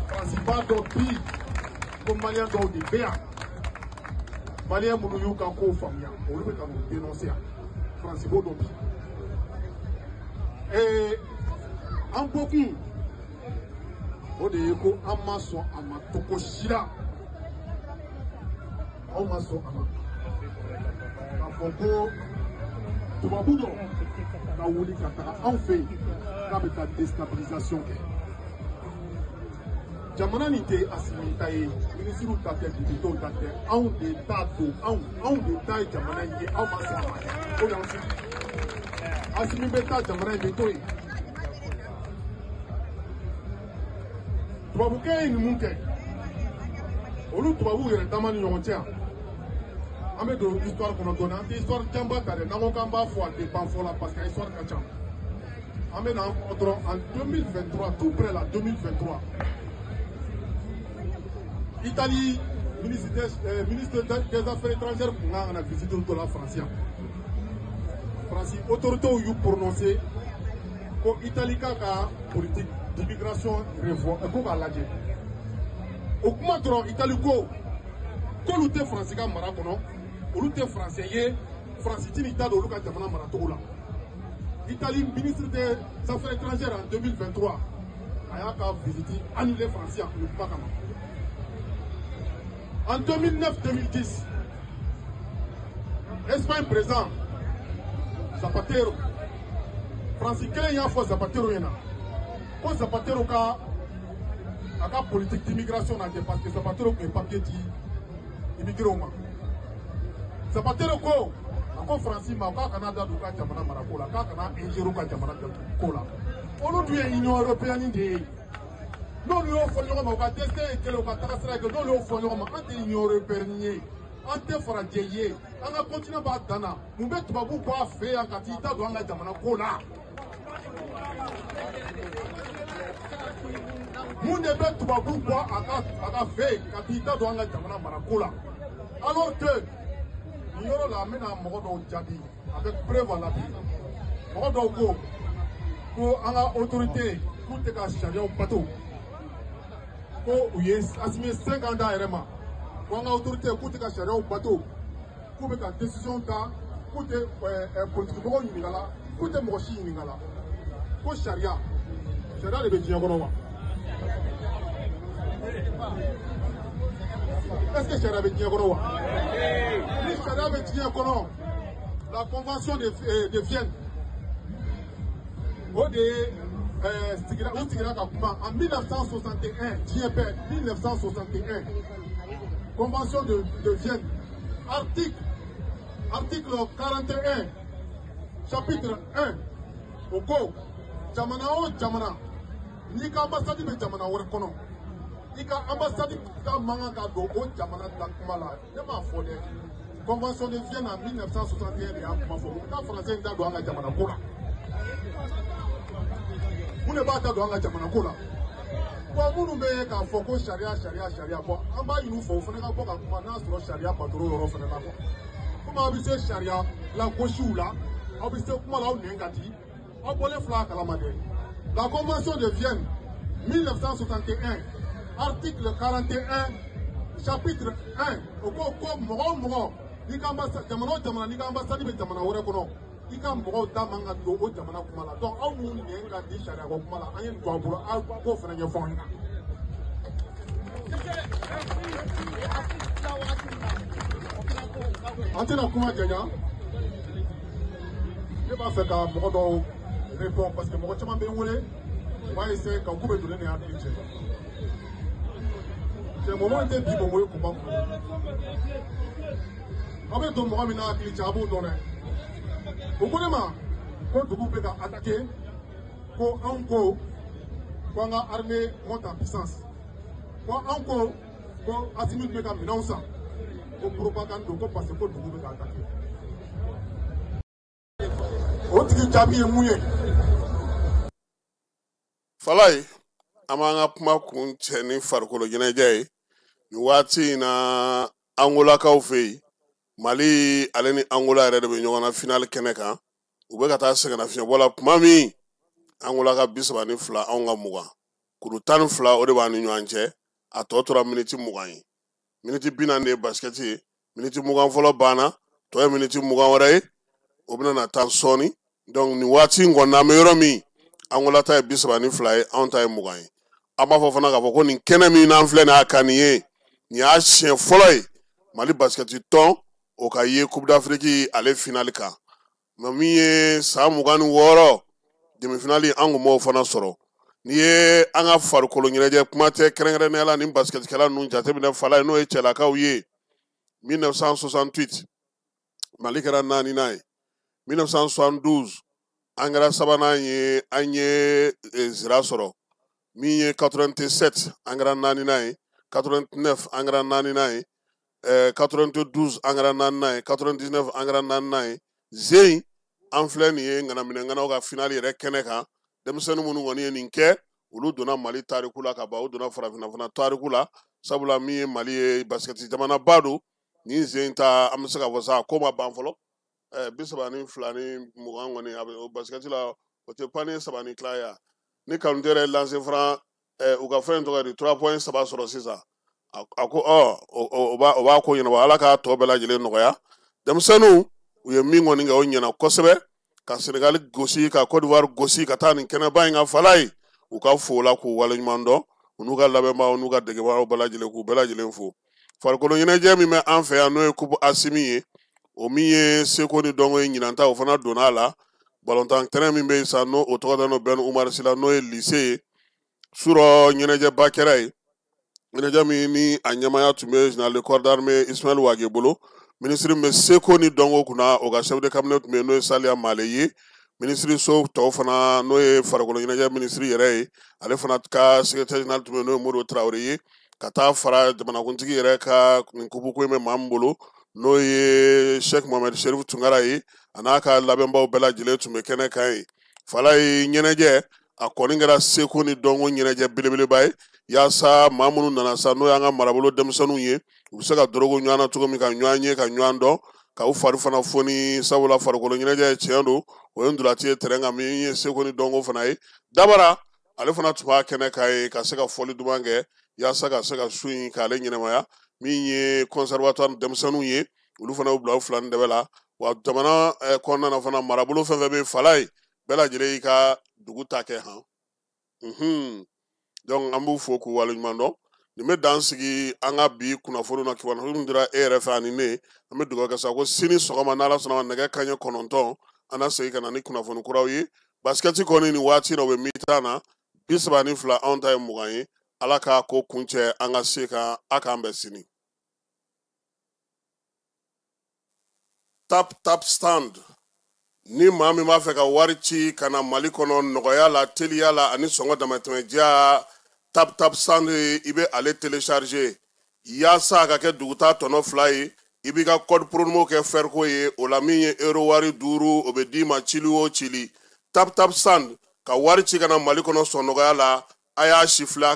Faransi b'a dɔn bi ko maliyɛn dɔw de bɛ yan, maliyɛn minnu y'u ka kow faamuya, olu bɛ ka n'u dénoncer yan. Faransi b'o dɔn bi. An bɔkun o de ye ko an ma sɔn a ma cogo si la, anw ma sɔn a ma k'a fɔ ko tubabu dɔ ka wuli ka taga anw fɛ yen k'a bɛ taa déstabilisation kɛ. Jamana nin tɛ Asimi ta ye, minisiriw ta tɛ, députéw ta tɛ, anw de ta don, anw de ta ye jamana in ye, aw ma sɔn a ma dɛ, o de y'anw sigi. Asimi bɛ taa, jamana in bɛ to yen. Tubabukɛ ye nin mun kɛ? Olu tubabuw yɛrɛ dama ni ɲɔgɔn cɛ yan. An bɛ don histoire kɔnɔ dɔɔnin, an tɛ histoire janba ta dɛ, n'an ko k'an b'a fɔ a tɛ ban fɔ la parce que histoire ka ca. An bɛ na an kɔ dɔrɔn en 2023, tout près la 2023. Italie, ministre des Affaires étrangères kun kan ka na visite dɔ la Faransi yan. Faransi autorités y'u prononcé ko Italie k'a ka politique d'immigration revoir, ko k'a lajɛ. O kuma dɔrɔn Italie ko k'olu tɛ Faransi ka mara kɔnɔ, olu tɛ Faransɛ ye, Faransi ti n'i ta don olu ka jamana maracogo la. Italie ministre des Affaires étrangères en 2023 a y'a ka visite annulé Faransi yan nin kuma kama. En 2009-2010, Espagne président Zapatero, Faransi kelen y'a fɔ Zapatero ɲɛna ko Zapatero ka a ka politique d'immigration lajɛ parce que Zapatero tun ye papier di immigrés ma. Zapatero ko a ko Faransi ma k'a kana da don u ka jamana marako la, k'a kana ingérer u ka jamana ko la. Olu dun ye Union européenne de ye. N'olu y'o fɔ ɲɔgɔn ma, u ka destin ye kelen, u ka taga sira ye kelen, n'olu y'o fɔ ɲɔgɔn ma, an tɛ Union européenne ye, an tɛ farajɛ ye, an ka continent b'a dan na, mun bɛ tubabuw bɔ a fɛ yan ka t'i da don an ka jamana ko la? Mun de bɛ tubabuw bɔ a ka fɛ yen ka t'i da don an ka jamana mara ko la? Alors que nin yɔrɔ la, an bɛna mɔgɔ dɔw jaabi avec preuve à l'appui. Mɔgɔ dɔw ko ko an ka autorité k'u tɛ ka sariyaw bato, ko u ye Asimi 5 ans d'a yɛrɛ ma, ko an ka autorité k'u tɛ ka sariyaw bato, k'u bɛ ka décision ta, k'u tɛ politique mɔgɔw ɲininka la, k'u tɛ mɔgɔ si ɲininka la, ko sariya de bɛ diɲɛ kɔnɔ wa? Est-ce que sariya bɛ diɲɛ kɔnɔ wa? Ni sariya bɛ diɲɛ kɔnɔ, la convention de Vienne, o de ye u sigira ka kuma en 1961, diɲɛ bɛɛ 1961, convention de Vienne, article 41, chapitre 1, o ko jamana o jamana n'i ka ambassade bɛ jamana wɛrɛ kɔnɔ, i ka ambassade ka man kan ka don o jamana da kuma la. Ne m'a fɔ dɛ, convention de Vienne en 1961 de y'a kuma fɔ. U bɛ taa français in da don an ka jamana ko la. Mun de b'a da don an ka jamana ko la? Bon, minnu bɛ k'a fɔ ko sariya sariya sariya, bɔn an b'a ɲini u fɛ u fana ka bɔ ka kuma n'a sɔrɔ sariya batoro yɔrɔ fana la kuwa. Komi aw bɛ se sariya lagosiw la, aw bɛ se kuma la, aw nɛn ka di, aw bɔlen filɛ a kalama dɛ. La convention de Vienne 1961, article 41, chapitre 1, o ko ko mɔgɔ o mɔgɔ n'i ka ambassade, jamana o jamana n'i ka ambassade bɛ jamana wɛrɛ kɔnɔ, i ka mɔgɔw da man ka don o jamana kuma la. Donc aw minnu nɛn ka di sariya ko kuma la, an ye nin to aw bolo, aw k'o fana ɲɛfɔ an ɲɛna. An tɛna kuma janya, ne b'a fɛ ka mɔgɔ dɔw répond parce que mɔgɔ caman bɛ n wele, u b'a essayer ka k'u bɛ don ne ni hakili cɛ. Cɛ mɔgɔ in tɛ bi mɔgɔ ye kunba kun. Aw bɛ don mɔgɔ min n'a hakili cɛ, a b'o dɔn dɛ. O ko ne ma ko dugu bɛ ka attaquer, ko anw ko ko an ka armée monte en puissance, ko anw ko ko Asimi bɛ ka minɛnw san, ko propagande don, ko parce que ko dugu bɛ ka attaquer. O tigi jaabi ye mun ye? Falaye, an b'an ka kuma kun cɛ ni farikolo ɲɛnajɛ ye nin waati in na Angolakaw fɛ yen. Mali ale ni Angola yɛrɛ de bɛ ɲɔgɔn na finale kɛnɛ kan. U bɛ ka taa sɛgɛnnafiɲɛbɔ la tuma min, Angola ka 32, anw ka 20, kuru 12 o de b'an ni ɲɔgɔn cɛ. A tɔ tora miniti 20 ye, miniti 40 de ye basikɛti ye. Miniti 20 fɔlɔ banna, tɔ ye miniti 20 wɛrɛ ye, o bɛna na taa sɔɔni. Donc nin waati in kɔni na, an bɛ yɔrɔ min, Angola ta ye 32 ye, anw ta ye 20 ye. An b'a fɔ fana k'a fɔ ko nin kɛnɛ min n'an filɛ nin y'a kan nin ye, nin y'a siɲɛ fɔlɔ ye Mali basikɛti tɔn o ka ye Coupe d'Afrique ale finale kan. Mɛ min ye san 26 demi-finale, an kun b'o fana sɔrɔ. N'i ye an ka farikolo ɲɛnajɛ kuma tɛ kɛrɛnkɛrɛnnenya la nin basketikɛla ninnu jateminɛ fala ye n'o ye cɛlakaw ye 1968 Mali kɛra naaninan ye 1972 an kɛra sabanan ye an ye zira sɔrɔ min ye 87 an kɛra naaninan ye 89 an kɛra naaninan ye 92 an kɛra naaninan ye 99 an kɛra naaninan ye zen an filɛ nin ye ŋanaminɛŋanaw ka finali yɛrɛ kɛnɛ kan denmisɛnnin minnu kɔni ye nin kɛ olu donna Mali tariku la ka ban u donna farafinna fana tariku la sabula min ye Mali ye basikɛti jamanaba don nin zen ta an bɛ se k'a fɔ sa ko ma ban fɔlɔ 32 ni 20 kɔni a bɛ o basikɛti la o tɛ panier 3 ni tila ye ni Kanute yɛrɛ ye lancer franc u ka fɛn tɔgɔ di 3.3 sɔrɔ sisan a ko o b'a ko ɲɛnabɔ Ala k'a tɔ bɛɛ lajɛlen nɔgɔya denmisɛnninw u ye min kɔni kɛ o ɲɛna kosɛbɛ ka Senegali gosi ka Côte d'Ivoire gosi ka taa nin kɛnɛba in kan fala ye u ka fo la k'u waleɲuman dɔn u n'u ka labɛnbaaw n'u ka degebaaw bɛɛ lajɛlen k'u bɛɛ lajɛlen fo farikolo ɲɛnajɛ min bɛ an fɛ yan n'o ye Coupe Assimi ye o min ye seko ni dɔnko ye ɲinan ta o fana donna a la balontan terrain min bɛ yen sa n'o o tɔgɔ dalen don Ben Oumar Sylla n'o ye lycée ye surɔ ɲɛnajɛba kɛra yen ɲɛnajɛ min ni a ɲɛmaaya tun bɛ général de corps d'armée Ismaël Wagué bolo minisiri min bɛ seko ni dɔnko kunna o ka chef de cabinet tun bɛ yen n'o ye Saliya Male ye minisiri so tɔw fana n'o ye farikolo ɲɛnajɛ minisiri yɛrɛ ye ale fana ka secrétaire général tun bɛ yen n'o ye Modibo Traoré ye ka taa fara jamanakuntigi yɛrɛ ka nin kupu ko in bɛ maa min bolo n'o ye Cheikh Mohamed Cherif Tunkara ye a n'a ka labɛnbaw bɛɛ lajɛlen tun bɛ kɛnɛ kan yen fala ye ɲɛnajɛ a kɔni kɛra seko ni dɔnko ɲɛnajɛ belebeleba ye yaasa maa minnu nana sa n'o y'an ka marabolo denmisɛnninw ye u bɛ se ka dorogo ɲɔgɔn na cogo min ka ɲɔgɔn ye ka ɲɔgɔn dɔn ka u fari fana foni sabula farikolo ɲɛnajɛ ye tiɲɛ don o ye ntolaci ye terrain kan min ye seko ni dɔnko fana ye Dabara ale fana tun b'a kɛnɛ kan ye ka se ka fɔli duman kɛ yaasa ka se ka su in k'ale ɲɛnamaya min ye conservatoire denmisɛnninw ye olu fana y'u bila u fila ni dɛbɛ la wa jamana kɔnɔna na fana marabolo fɛn fɛn bɛ fala ye bɛɛ lajɛlen y'i ka dugu ta kɛ han donc an b'u fo k'u waleɲuman dɔn nin bɛ dan sigi an ka bi kunnafoni na kibaruya min dira e yɛrɛ fɛ ani ne an bɛ dugawu kɛ sa ko sini sɔgɔma n'Ala sɔnna ma nɛgɛ kanɲɛ 9 an na segin ka na ni kunnafoni kuraw ye basikɛti kɔni nin waati in na u bɛ mi-temps na 32 anw ta ye 20 ye Ala k'a ko kuncɛ an ka se kan a k'an bɛn sini. Tap Tap Stand ni maa min b'a fɛ ka wari ci ka na Mali kɔnɔ nɔgɔya la teliya la ani sɔngɔ damatɛmɛdiya Tap Tap Stand i bɛ ale télécharger yaasa a ka kɛ duguta tɔnɔ 2 ye i b'i ka code promo kɛ fɛriko ye o la min ye euro wari 5 o bɛ d'i ma cili o cili Tap Tap Stand ka wari ci ka na Mali kɔnɔ sɔn nɔgɔya la a y'a si filɛ.